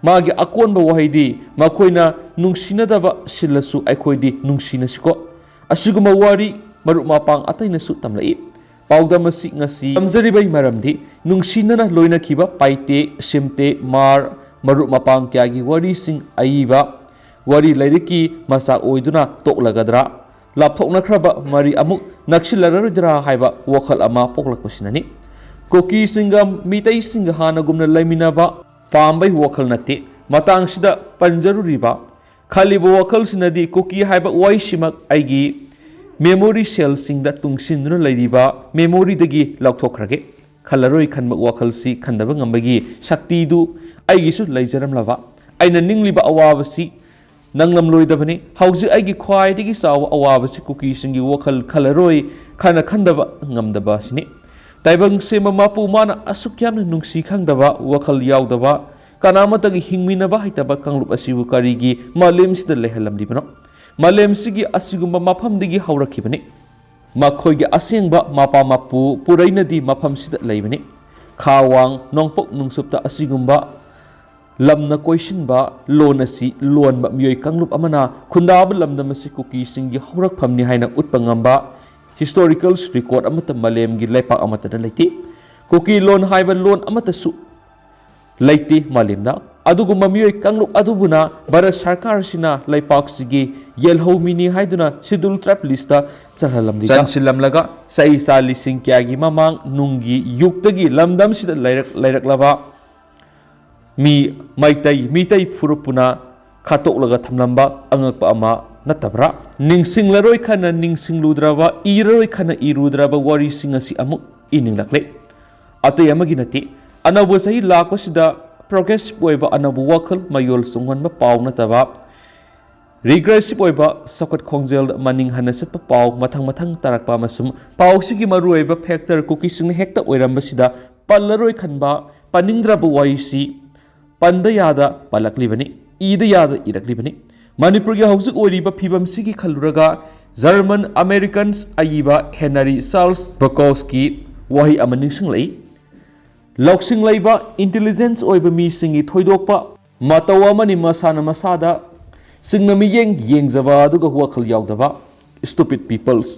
ꯃꯥꯒꯤ ꯑꯀꯣꯟꯕ ꯋꯥꯍꯩꯗꯤ, "ꯃꯈꯣꯏꯅ ꯅꯨꯡꯁꯤꯅꯗꯕ ꯁꯤꯜꯂꯁꯨ ꯑꯩꯈꯣꯏꯗꯤ ꯅꯨꯡꯁꯤꯅꯁꯤꯀꯣ"꯫ ꯑꯁꯤꯒꯨꯝꯕ ꯋꯥꯔꯤ ꯃꯔꯨꯞ ꯃꯄꯥꯡ ꯑꯇꯩꯅꯁꯨ ꯇꯝꯂꯛꯏ꯫ ꯄꯥꯎꯗꯝ ꯑꯁꯤ ꯉꯁꯤ ꯇꯝꯖꯔꯤꯕꯒꯤ ꯃꯔꯝꯗꯤ, ꯅꯨꯡꯁꯤꯅꯅ ꯂꯣꯏꯅꯈꯤꯕ ꯄꯥꯏꯇꯦ, ꯁꯤꯝꯇꯦ, ꯃꯥꯔ, ꯃꯔꯨꯞ ꯃꯄꯥꯡ ꯀꯌꯥꯒꯤ ꯋꯥꯔꯤꯁꯤꯡ ꯑꯏꯕ ꯋꯥꯔꯤ ꯂꯥꯏꯔꯤꯛꯀꯤ ꯃꯆꯥꯛ ꯑꯣꯏꯗꯨꯅ ꯇꯣꯛꯂꯒꯗ꯭ꯔꯥ? ꯂꯥꯞꯊꯣꯛꯅꯈ꯭ꯔꯕ ꯃꯔꯤ ꯑꯃꯨꯛ ꯅꯛꯁꯤꯜꯂꯔꯣꯏꯗ꯭ꯔꯥ ꯍꯥꯏꯕ ꯋꯥꯈꯜ ꯑꯃ ꯄꯣꯛꯂꯛꯄꯁꯤꯅꯅꯤ꯫ ꯀꯨꯀꯤꯁꯤꯡꯒ ꯃꯤꯇꯩꯁꯤꯡꯒ ꯍꯥꯟꯅꯒꯨꯝꯅ ꯂꯩꯃꯤꯟꯅꯕ ꯄꯥꯝꯕꯩ ꯋꯥꯈꯜ ꯅꯠꯇꯦ꯫ ꯃꯇꯥꯡꯁꯤꯗ ꯄꯟꯖꯔꯨꯔꯤꯕ ꯈꯜꯂꯤꯕ ꯋꯥꯈꯜꯁꯤꯅꯗꯤ ꯀꯨꯀꯤ ꯍꯥꯏꯕ ꯋꯥꯍꯩꯁꯤꯃꯛ ꯑꯩꯒꯤ ꯃꯦꯃꯣꯔꯤ ꯁꯦꯜꯁꯤꯡꯗ ꯇꯨꯡꯁꯤꯟꯗꯨꯅ ꯂꯩꯔꯤꯕ ꯃꯦꯃꯣꯔꯤꯗꯒꯤ ꯂꯧꯊꯣꯛꯈ꯭ꯔꯒꯦ꯫ ꯈꯜꯂꯔꯣꯏ ꯈꯟꯕ ꯋꯥꯈꯜꯁꯤ ꯈꯟꯗꯕ ꯉꯝꯕꯒꯤ ꯁꯛꯇꯤꯗꯨ ꯑꯩꯒꯤꯁꯨ ꯂꯩꯖꯔꯝꯂꯕ꯫ ꯑꯩꯅ ꯅꯤꯡꯂꯤꯕ ꯑꯋꯥꯕꯁꯤ ꯅꯪꯂꯝꯂꯣꯏꯗꯕꯅꯤ꯫ ꯍꯧꯖꯤꯛ ꯑꯩꯒꯤ ꯈ꯭ꯋꯥꯏꯗꯒꯤ ꯆꯥꯎꯕ ꯑꯋꯥꯕꯁꯤ ꯀꯨꯀꯤꯁꯤꯡꯒꯤ ꯋꯥꯈꯜ ꯈꯜꯂꯔꯣꯏ ꯈꯟꯅ ꯈꯟꯗꯕ ꯉꯝꯗꯕ ꯑꯁꯤꯅꯤ꯫ ꯇꯥꯏꯕꯪ ꯁꯦꯝꯕ ꯃꯄꯨ ꯃꯥꯅ ꯑꯁꯨꯛ ꯌꯥꯝꯅ ꯅꯨꯡꯁꯤ ꯈꯪꯗꯕ, ꯋꯥꯈꯜ ꯌꯥꯎꯗꯕ, ꯀꯅꯥꯃꯠꯇꯒꯤ ꯍꯤꯡꯃꯤꯟꯅꯕ ꯍꯩꯇꯕ ꯀꯥꯡꯂꯨꯞ ꯑꯁꯤꯕꯨ ꯀꯔꯤꯒꯤ ꯃꯥꯂꯦꯝꯁꯤꯗ ꯂꯩꯍꯜꯂꯝꯂꯤꯕꯅꯣ? ꯃꯥꯂꯦꯝꯁꯤꯒꯤ ꯑꯁꯤꯒꯨꯝꯕ ꯃꯐꯝꯗꯒꯤ ꯍꯧꯔꯛꯈꯤꯕꯅꯤ꯫ ꯃꯈꯣꯏꯒꯤ ꯑꯁꯦꯡꯕ ꯃꯄꯥ ꯃꯄꯨ ꯄꯨꯔꯩꯅꯗꯤ ꯃꯐꯝꯁꯤꯗ ꯂꯩꯕꯅꯤ꯫ ꯈꯥ ꯋꯥꯡ ꯅꯣꯡꯄꯣꯛ ꯅꯨꯡꯁꯨꯞꯇ ꯑꯁꯤꯒꯨꯝꯕ ꯂꯝꯅ ꯀꯣꯏꯁꯤꯟꯕ, ꯂꯣꯟ ꯑꯁꯤ ꯂꯣꯟꯕ ꯃꯤꯑꯣꯏ ꯀꯥꯡꯂꯨꯞ ꯑꯃꯅ ꯈꯨꯟꯗꯥꯕ ꯂꯝꯗꯝ ꯑꯁꯤ ꯀꯨꯀꯤꯁꯤꯡꯒꯤ ꯍꯧꯔꯛꯐꯝꯅꯤ ꯍꯥꯏꯅ ꯎꯠꯄ ꯉꯝꯕ historical record ꯑꯃꯠꯇ ꯃꯥꯂꯦꯝꯒꯤ ꯂꯩꯄꯥꯛ ꯑꯃꯠꯇꯗ ꯂꯩꯇꯦ꯫ ꯀꯨꯀꯤ ꯂꯣꯟ ꯍꯥꯏꯕ ꯂꯣꯟ ꯑꯃꯠꯇꯁꯨ ꯂꯩꯇꯦ ꯃꯥꯂꯦꯝꯗ꯫ ꯑꯗꯨꯒꯨꯝꯕ ꯃꯤꯑꯣꯏ ꯀꯥꯡꯂꯨꯞ ꯑꯗꯨꯕꯨꯅ ꯚꯥꯔꯠ ꯁꯔꯀꯥꯔꯁꯤꯅ ꯂꯩꯄꯥꯛꯁꯤꯒꯤ ꯌꯦꯜꯍꯧꯃꯤꯅꯤ ꯍꯥꯏꯗꯨꯅ Scheduled Tribe listꯇ ꯆꯜꯍꯜꯂꯝꯂꯤꯕ, ꯆꯟꯁꯤꯜꯂꯝꯂꯒ ꯆꯍꯤ ꯆꯥ ꯂꯤꯁꯤꯡ ꯀꯌꯥꯒꯤ ꯃꯃꯥꯡ ꯅꯨꯡꯒꯤ ꯌꯨꯒꯇꯒꯤ ꯂꯝꯗꯝꯁꯤꯗ ꯂꯩꯔꯛ-, ꯂꯩꯔꯛꯂꯕ ꯃꯤ ꯃꯩꯇꯩ, ꯃꯤꯇꯩ ꯐꯨꯔꯨꯞ ꯄꯨꯅ ꯈꯥꯠꯇꯣꯛꯂꯒ ꯊꯝꯂꯝꯕ ꯑꯉꯛꯄ ꯑꯃ ꯅꯠꯇꯕ꯭ꯔꯥ? ꯅꯤꯡꯁꯤꯡꯂꯔꯣꯏ ꯈꯟꯅ ꯅꯤꯡꯁꯤꯡꯂꯨꯗ꯭ꯔꯕ, ꯏꯔꯔꯣꯏ ꯈꯟꯅ ꯏꯔꯨꯗ꯭ꯔꯕ ꯋꯥꯔꯤꯁꯤꯡ ꯑꯁꯤ ꯑꯃꯨꯛ ꯏꯅꯤꯡꯂꯛꯂꯦ꯫ ꯑꯇꯩ ꯑꯃꯒꯤ ꯅꯠꯇꯦ꯫ ꯑꯅꯧꯕ ꯆꯍꯤ ꯂꯥꯛꯄꯁꯤꯗ progressive ꯑꯣꯏꯕ ꯑꯅꯧꯕ ꯋꯥꯈꯜ ꯃꯌꯣꯜ ꯆꯣꯡꯍꯟꯕ ꯄꯥꯎ ꯅꯠꯇꯕ, regressive ꯑꯣꯏꯕ ꯆꯥꯎꯈꯠ ꯈꯣꯡꯖꯦꯜꯗ ꯃꯅꯤꯡ ꯍꯟꯅ ꯆꯠꯄ ꯄꯥꯎ ꯃꯊꯪ ꯃꯊꯪ ꯇꯥꯔꯛꯄ ꯑꯃꯁꯨꯡ ꯄꯥꯎꯁꯤꯒꯤ ꯃꯔꯨꯑꯣꯏꯕ factor ꯀꯨꯀꯤꯁꯤꯡꯅ ꯍꯦꯛꯇ ꯑꯣꯏꯔꯝꯕꯁꯤꯗ ꯄꯜꯂꯔꯣꯏ ꯈꯟꯕ, ꯄꯟꯅꯤꯡꯗ꯭ꯔꯕ ꯋꯥꯍꯩꯁꯤ ꯄꯟꯗ ꯌꯥꯗ ꯄꯜꯂꯛꯂꯤꯕꯅꯤ꯫ ꯏꯗ ꯌꯥꯗ ꯏꯔꯛꯂꯤꯕꯅꯤ꯫ ꯃꯅꯤꯄꯨꯔꯒꯤ ꯍꯧꯖꯤꯛ ꯑꯣꯏꯔꯤꯕ ꯐꯤꯕꯝꯁꯤꯒꯤ ꯈꯜꯂꯨꯔꯒ German Americans ꯑꯏꯕ ꯍꯦꯅꯔꯤ ꯆꯥꯔꯜꯁ ꯕꯀꯣꯁꯀꯤ ꯋꯥꯍꯩ ꯑꯃ ꯅꯤꯡꯁꯤꯡꯂꯛꯏ꯫ ꯂꯧꯁꯤꯡ ꯂꯩꯕ, intelligence ꯑꯣꯏꯕ ꯃꯤꯁꯤꯡꯒꯤ ꯊꯣꯏꯗꯣꯛꯄ ꯃꯇꯧ ꯑꯃꯅꯤ ꯃꯁꯥꯅ ꯃꯁꯥꯗ ꯆꯤꯡꯅ ꯃꯤꯠꯌꯦꯡ ꯌꯦꯡꯖꯕ ꯑꯗꯨꯒ ꯋꯥꯈꯜ ꯌꯥꯎꯗꯕ, stupid peoples꯫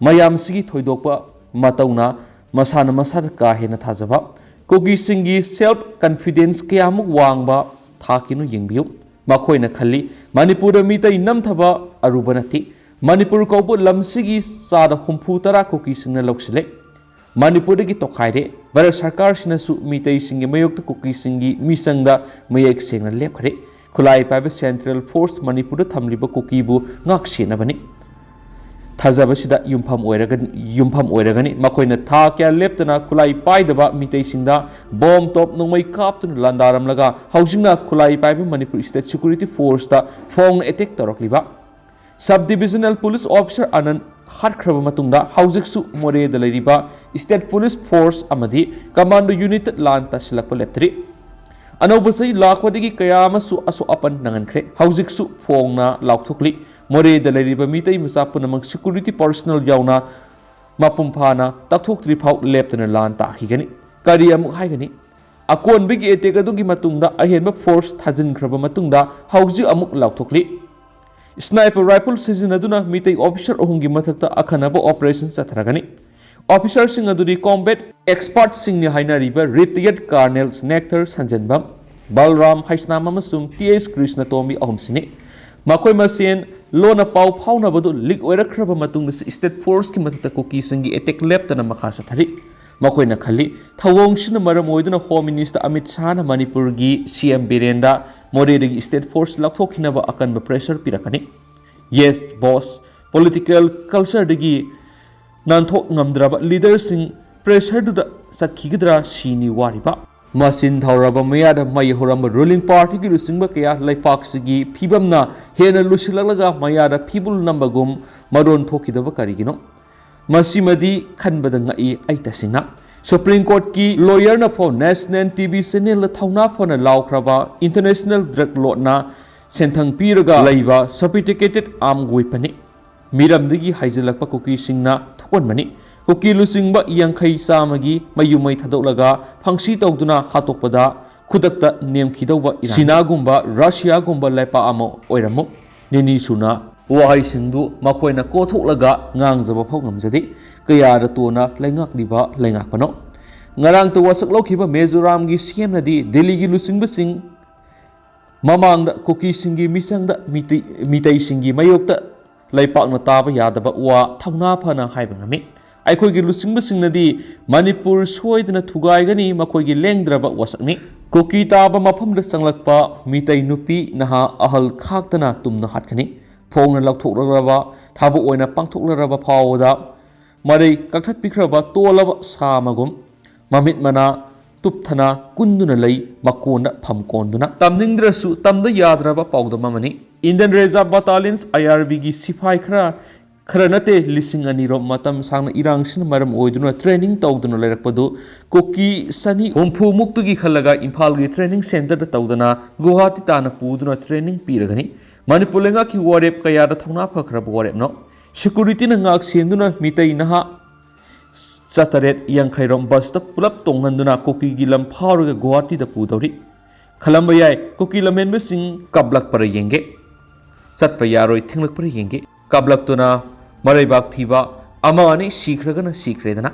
ꯃꯌꯥꯝꯁꯤꯒꯤ ꯊꯣꯏꯗꯣꯛꯄ ꯃꯇꯧꯅ ꯃꯁꯥꯅ ꯃꯁꯥꯗ ꯀꯥ ꯍꯦꯟꯅ ꯊꯥꯖꯕ꯫ ꯀꯨꯀꯤꯁꯤꯡꯒꯤ self confidence ꯀꯌꯥꯃꯨꯛ ꯋꯥꯡꯕ ꯊꯥꯛꯀꯤꯅꯣ ꯌꯦꯡꯕꯤꯌꯨ꯫ ꯃꯈꯣꯏꯅ ꯈꯜꯂꯤ, ꯃꯅꯤꯄꯨꯔꯗ ꯃꯤꯇꯩ ꯅꯝꯊꯕ ꯑꯔꯨꯕ ꯅꯠꯇꯦ꯫ ꯃꯅꯤꯄꯨꯔ ꯀꯧꯕ ꯂꯝꯁꯤꯒꯤ ꯆꯥꯗ ꯍꯨꯝꯐꯨ ꯇꯔꯥ ꯀꯨꯀꯤꯁꯤꯡꯅ ꯂꯧꯁꯤꯜꯂꯦ꯫ ꯃꯅꯤꯄꯨꯔꯗꯒꯤ ꯇꯣꯈꯥꯏꯔꯦ꯫ ꯚꯥꯔꯠ ꯁꯔꯀꯥꯔꯁꯤꯅꯁꯨ ꯃꯤꯇꯩꯁꯤꯡꯒꯤ ꯃꯥꯌꯣꯛꯇ ꯀꯨꯀꯤꯁꯤꯡꯒꯤ ꯃꯤꯆꯪꯗ ꯃꯌꯦꯛ ꯁꯦꯡꯅ ꯂꯦꯞꯈ꯭ꯔꯦ꯫ ꯈꯨꯠꯂꯥꯏ ꯄꯥꯏꯕ central force ꯃꯅꯤꯄꯨꯔꯗ ꯊꯝꯂꯤꯕ ꯀꯨꯀꯤꯕꯨ ꯉꯥꯛ ꯁꯦꯟꯅꯕꯅꯤ꯫ ꯊꯥꯖꯕꯁꯤꯗ ꯌꯨꯝꯐꯝ ꯑꯣꯏꯔꯒ-, ꯌꯨꯝꯐꯝ ꯑꯣꯏꯔꯒꯅꯤ꯫ ꯃꯈꯣꯏꯅ ꯊꯥ ꯀꯌꯥ ꯂꯦꯞꯇꯅ ꯈꯨꯠꯂꯥꯏ ꯄꯥꯏꯗꯕ ꯃꯤꯇꯩꯁꯤꯡꯗ ꯕꯣꯝ ꯇꯣꯞ ꯅꯣꯡꯃꯩ ꯀꯥꯞꯇꯨꯅ ꯂꯥꯟꯗꯥꯔꯝꯂꯒ ꯍꯧꯖꯤꯛꯅ ꯈꯨꯠꯂꯥꯏ ꯄꯥꯏꯕ Manipur state security forceꯇ ꯐꯣꯡꯅ attack ꯇꯧꯔꯛꯂꯤꯕ꯫ Sub divisional police officer ꯑꯅꯟ ꯍꯥꯠꯈ꯭ꯔꯕ ꯃꯇꯨꯡꯗ ꯍꯧꯖꯤꯛꯁꯨ ꯃꯣꯔꯦꯗ ꯂꯩꯔꯤꯕ state police force ꯑꯃꯗꯤ commando unit ꯂꯥꯟ ꯇꯥꯁꯤꯜꯂꯛꯄ ꯂꯦꯞꯇ꯭ꯔꯤ꯫ ꯑꯅꯧꯕ ꯆꯍꯤ ꯂꯥꯛꯄꯗꯒꯤ ꯀꯌꯥ ꯑꯃꯁꯨ ꯑꯁꯣꯛ ꯑꯄꯟ ꯅꯪꯍꯟꯈ꯭ꯔꯦ꯫ ꯍꯧꯖꯤꯛꯁꯨ ꯐꯣꯡꯅ ꯂꯥꯎꯊꯣꯛꯂꯤ꯫ ꯃꯣꯔꯦꯗ ꯂꯩꯔꯤꯕ ꯃꯤꯇꯩ ꯃꯆꯥ ꯄꯨꯝꯅꯃꯛ security personnel ꯌꯥꯎꯅ ꯃꯄꯨꯡ ꯐꯥꯅ ꯇꯛꯊꯣꯛꯇ꯭ꯔꯤ ꯐꯥꯎ ꯂꯦꯞꯇꯅ ꯂꯥꯟ ꯇꯥꯈꯤꯒꯅꯤ꯫ ꯀꯔꯤ ꯑꯃꯨꯛ ꯍꯥꯏꯒꯅꯤ? ꯑꯀꯣꯟꯕꯒꯤ attack ꯑꯗꯨꯒꯤ ꯃꯇꯨꯡꯗ ꯑꯍꯦꯟꯕ force ꯊꯥꯖꯤꯟꯈ꯭ꯔꯕ ꯃꯇꯨꯡꯗ ꯍꯧꯖꯤꯛ ꯑꯃꯨꯛ ꯂꯥꯎꯊꯣꯛꯂꯤ꯫ Sniper rifle ꯁꯤꯖꯤꯟꯅꯗꯨꯅ ꯃꯤꯇꯩ officer ꯑꯍꯨꯝꯒꯤ ꯃꯊꯛꯇ ꯑꯈꯟꯅꯕ operation ꯆꯠꯊꯔꯒꯅꯤ꯫ Officerꯁꯤꯡ ꯑꯗꯨꯗꯤ combat expertꯁꯤꯡꯅꯤ ꯍꯥꯏꯅꯔꯤꯕ retired colonel ꯅꯦꯛꯊꯔ ꯁꯟꯖꯦꯟꯕꯝ, ꯕꯜꯔꯥꯝ ꯍꯩꯁꯅꯥꯝ ꯑꯃꯁꯨꯡ ꯇꯤ ꯑꯦꯁ ꯀ꯭ꯔꯤꯁꯅꯇꯣꯝꯕꯤ ꯑꯍꯨꯝꯁꯤꯅꯤ꯫ ꯃꯈꯣꯏ ꯃꯁꯦꯟ ꯂꯣꯟꯅ ꯄꯥꯎ ꯐꯥꯎꯅꯕꯗꯨ leak ꯑꯣꯏꯔꯛꯈ꯭ꯔꯕ ꯃꯇꯨꯡꯗꯁꯨ state forceꯀꯤ ꯃꯊꯛꯇ ꯀꯨꯀꯤꯁꯤꯡꯒꯤ attack ꯂꯦꯞꯇꯅ ꯃꯈꯥ ꯆꯠꯊꯔꯤ꯫ ꯃꯈꯣꯏꯅ ꯈꯜꯂꯤ, ꯊꯧꯑꯣꯡꯁꯤꯅ ꯃꯔꯝ ꯑꯣꯏꯗꯨꯅ Home Minister ꯑꯃꯤꯠ ꯁꯥꯍꯅ ꯃꯅꯤꯄꯨꯔꯒꯤ ꯁꯤ ꯑꯦꯝ ꯕꯤꯔꯦꯟꯗ ꯃꯣꯔꯦꯗꯒꯤ state force ꯂꯧꯊꯣꯛꯈꯤꯅꯕ ꯑꯀꯟꯕ pressure ꯄꯤꯔꯛꯀꯅꯤ꯫ Yes, boss, political cultureꯗꯒꯤ ꯅꯥꯟꯊꯣꯛ ꯉꯝꯗ꯭ꯔꯕ leaderꯁꯤꯡ pressureꯗꯨꯗ ꯆꯠꯈꯤꯒꯗ꯭ꯔꯥ ꯁꯤꯅꯤ ꯋꯥꯔꯤꯕ꯫ ꯃꯆꯤꯟ ꯊꯧꯔꯕ ꯃꯌꯥꯗ ꯃꯩ ꯍꯧꯔꯝꯕ ruling partyꯒꯤ ꯂꯨꯆꯤꯡꯕ ꯀꯌꯥ ꯂꯩꯄꯥꯛꯁꯤꯒꯤ ꯐꯤꯕꯝꯅ ꯍꯦꯟꯅ ꯂꯨꯁꯤꯜꯂꯛꯂꯒ ꯃꯌꯥꯗ ꯐꯤꯕꯨꯜ ꯅꯝꯕꯒꯨꯝ ꯃꯔꯣꯟ ꯊꯣꯛꯈꯤꯗꯕ ꯀꯔꯤꯒꯤꯅꯣ? ꯃꯁꯤꯃꯗꯤ ꯈꯟꯕꯗ ꯉꯛꯏ ꯑꯩ ꯇꯁꯦꯡꯅ꯫ Supreme Courtꯀꯤ lawyerꯅ ꯐꯥꯎ national T V channelꯗ ꯊꯧꯅꯥ ꯐꯅ ꯂꯥꯎꯈ꯭ꯔꯕ international drug lordꯅ ꯁꯦꯟꯊꯪ ꯄꯤꯔꯒ ꯂꯩꯕ sophisticated armed weaponꯅꯤ꯫ ꯃꯤꯔꯝꯗꯒꯤ ꯍꯥꯏꯖꯤꯜꯂꯛꯄ ꯀꯨꯀꯤꯁꯤꯡꯅ ꯊꯣꯛꯍꯟꯕꯅꯤ꯫ ꯀꯨꯀꯤ ꯂꯨꯆꯤꯡꯕ ꯌꯥꯡꯈꯩ ꯆꯥꯝꯃꯒꯤ ꯃꯌꯨꯝ ꯃꯩ ꯊꯥꯗꯣꯛꯂꯒ ꯐꯪꯁꯤ ꯇꯧꯗꯨꯅ ꯍꯥꯠꯇꯣꯛꯄꯗ ꯈꯨꯗꯛꯇ ꯅꯦꯝꯈꯤꯗꯧꯕ ꯏꯔꯥꯡ꯫ ꯆꯤꯅꯥꯒꯨꯝꯕ, ꯔꯁꯤꯌꯥꯒꯨꯝꯕ ꯂꯩꯄꯥꯛ ꯑꯃ ꯑꯣꯏꯔꯝꯃꯨ꯫ ꯅꯤꯅꯤ ꯁꯨꯅ ꯋꯥꯍꯩꯁꯤꯡꯗꯨ ꯃꯈꯣꯏꯅ ꯀꯣꯊꯣꯛꯂꯒ ꯉꯥꯡꯖꯕ ꯐꯥꯎ ꯉꯝꯖꯗꯦ꯫ ꯀꯌꯥꯗ ꯇꯣꯟꯅ ꯂꯩꯉꯥꯛꯂꯤꯕ ꯂꯩꯉꯥꯛꯄꯅꯣ? ꯉꯔꯥꯡꯇ ꯋꯥꯁꯛ ꯂꯧꯈꯤꯕ ꯃꯤꯖꯣꯔꯥꯝꯒꯤ ꯁꯤ ꯑꯦꯝꯅꯗꯤ ꯗꯦꯜꯂꯤꯒꯤ ꯂꯨꯆꯤꯡꯕꯁꯤꯡ ꯃꯃꯥꯡꯗ ꯀꯨꯀꯤꯁꯤꯡꯒꯤ ꯃꯤꯆꯪꯗ ꯃꯤꯇꯩ-, ꯃꯤꯇꯩꯁꯤꯡꯒꯤ ꯃꯥꯌꯣꯛꯇ ꯂꯩꯄꯥꯛꯅ ꯇꯥꯕ ꯌꯥꯗꯕ ꯋꯥ ꯊꯧꯅꯥ ꯐꯅ ꯍꯥꯏꯕ ꯉꯝꯃꯤ꯫ ꯑꯩꯈꯣꯏꯒꯤ ꯂꯨꯆꯤꯡꯕꯁꯤꯡꯅꯗꯤ ꯃꯅꯤꯄꯨꯔ ꯁꯣꯏꯗꯅ ꯊꯨꯒꯥꯏꯒꯅꯤ, ꯃꯈꯣꯏꯒꯤ ꯂꯦꯡꯗ꯭ꯔꯕ ꯋꯥꯁꯛꯅꯤ꯫ ꯀꯨꯀꯤ ꯇꯥꯕ ꯃꯐꯝꯗ ꯆꯪꯂꯛꯄ ꯃꯤꯇꯩ ꯅꯨꯄꯤ ꯅꯍꯥ ꯑꯍꯜ ꯈꯥꯛꯇꯅ ꯇꯨꯝꯅ ꯍꯥꯠꯀꯅꯤ꯫ ꯐꯣꯡꯅ ꯂꯥꯎꯊꯣꯛꯂꯔꯕ ꯊꯕꯛ ꯑꯣꯏꯅ ꯄꯥꯡꯊꯣꯛꯂꯔꯕ ꯐꯥꯎꯕꯗ ꯃꯔꯩ ꯀꯛꯊꯠꯄꯤꯈ꯭ꯔꯕ ꯇꯣꯜꯂꯕ ꯁꯥ ꯑꯃꯒꯨꯝ ꯃꯃꯤꯠ ꯃꯅꯥ ꯇꯨꯞꯊꯅ ꯀꯨꯟꯗꯨꯅ ꯂꯩ, ꯃꯀꯣꯟꯗ ꯐꯝ ꯀꯣꯟꯗꯨꯅ꯫ ꯇꯝꯅꯤꯡꯗ꯭ꯔꯁꯨ ꯇꯝꯗ ꯌꯥꯗ꯭ꯔꯕ ꯄꯥꯎꯗꯝ ꯑꯃꯅꯤ꯫ Indian Reserve Battalions, I R Bꯒꯤ ꯁꯤꯐꯥꯏ ꯈꯔ, ꯈꯔ ꯅꯠꯇꯦ, ꯂꯤꯁꯤꯡ ꯑꯅꯤꯔꯣꯝ ꯃꯇꯝ ꯁꯥꯡꯅ ꯏꯔꯥꯡꯁꯤꯅ ꯃꯔꯝ ꯑꯣꯏꯗꯨꯅ training ꯇꯧꯗꯨꯅ ꯂꯩꯔꯛꯄꯗꯨ ꯀꯨꯀꯤ ꯆꯅꯤ ꯍꯨꯝꯐꯨ ꯃꯨꯛꯇꯨꯒꯤ ꯈꯜꯂꯒ ꯏꯝꯐꯥꯜꯒꯤ training centreꯗ ꯇꯧꯗꯅ ꯒꯨꯋꯥꯍꯥꯇꯤ ꯇꯥꯟꯅ ꯄꯨꯗꯨꯅ training ꯄꯤꯔꯒꯅꯤ꯫ ꯃꯅꯤꯄꯨꯔ ꯂꯩꯉꯥꯛꯀꯤ ꯋꯥꯔꯦꯞ ꯀꯌꯥꯗ ꯊꯧꯅꯥ ꯐꯈ꯭ꯔꯕ ꯋꯥꯔꯦꯞꯅꯣ? Securityꯅ ꯉꯥꯛ ꯁꯦꯟꯗꯨꯅ ꯃꯤꯇꯩ ꯅꯍꯥ ꯆꯥꯇꯔꯦꯠ ꯌꯥꯡꯈꯩꯔꯣꯝ busꯇ ꯄꯨꯂꯞ ꯇꯣꯡꯍꯟꯗꯨꯅ ꯀꯨꯀꯤꯒꯤ ꯂꯝ ꯐꯥꯎꯔꯒ ꯒꯨꯋꯥꯍꯥꯇꯤꯗ ꯄꯨꯗꯧꯔꯤ꯫ ꯈꯜꯂꯝꯕ ꯌꯥꯏ, ꯀꯨꯀꯤ ꯂꯝꯍꯦꯟꯕꯁꯤꯡ ꯀꯥꯞꯂꯛꯄꯔ ꯌꯦꯡꯒꯦ, ꯆꯠꯄ ꯌꯥꯔꯣꯏ ꯊꯤꯡꯂꯛꯄꯔ ꯌꯦꯡꯒꯦ꯫ ꯀꯥꯞꯂꯛꯇꯨꯅ ꯃꯔꯩꯕꯥꯛ ꯊꯤꯕ ꯑꯃ ꯑꯅꯤ ꯁꯤꯈ꯭ꯔꯒꯅ ꯁꯤꯈ꯭ꯔꯦꯗꯅ꯫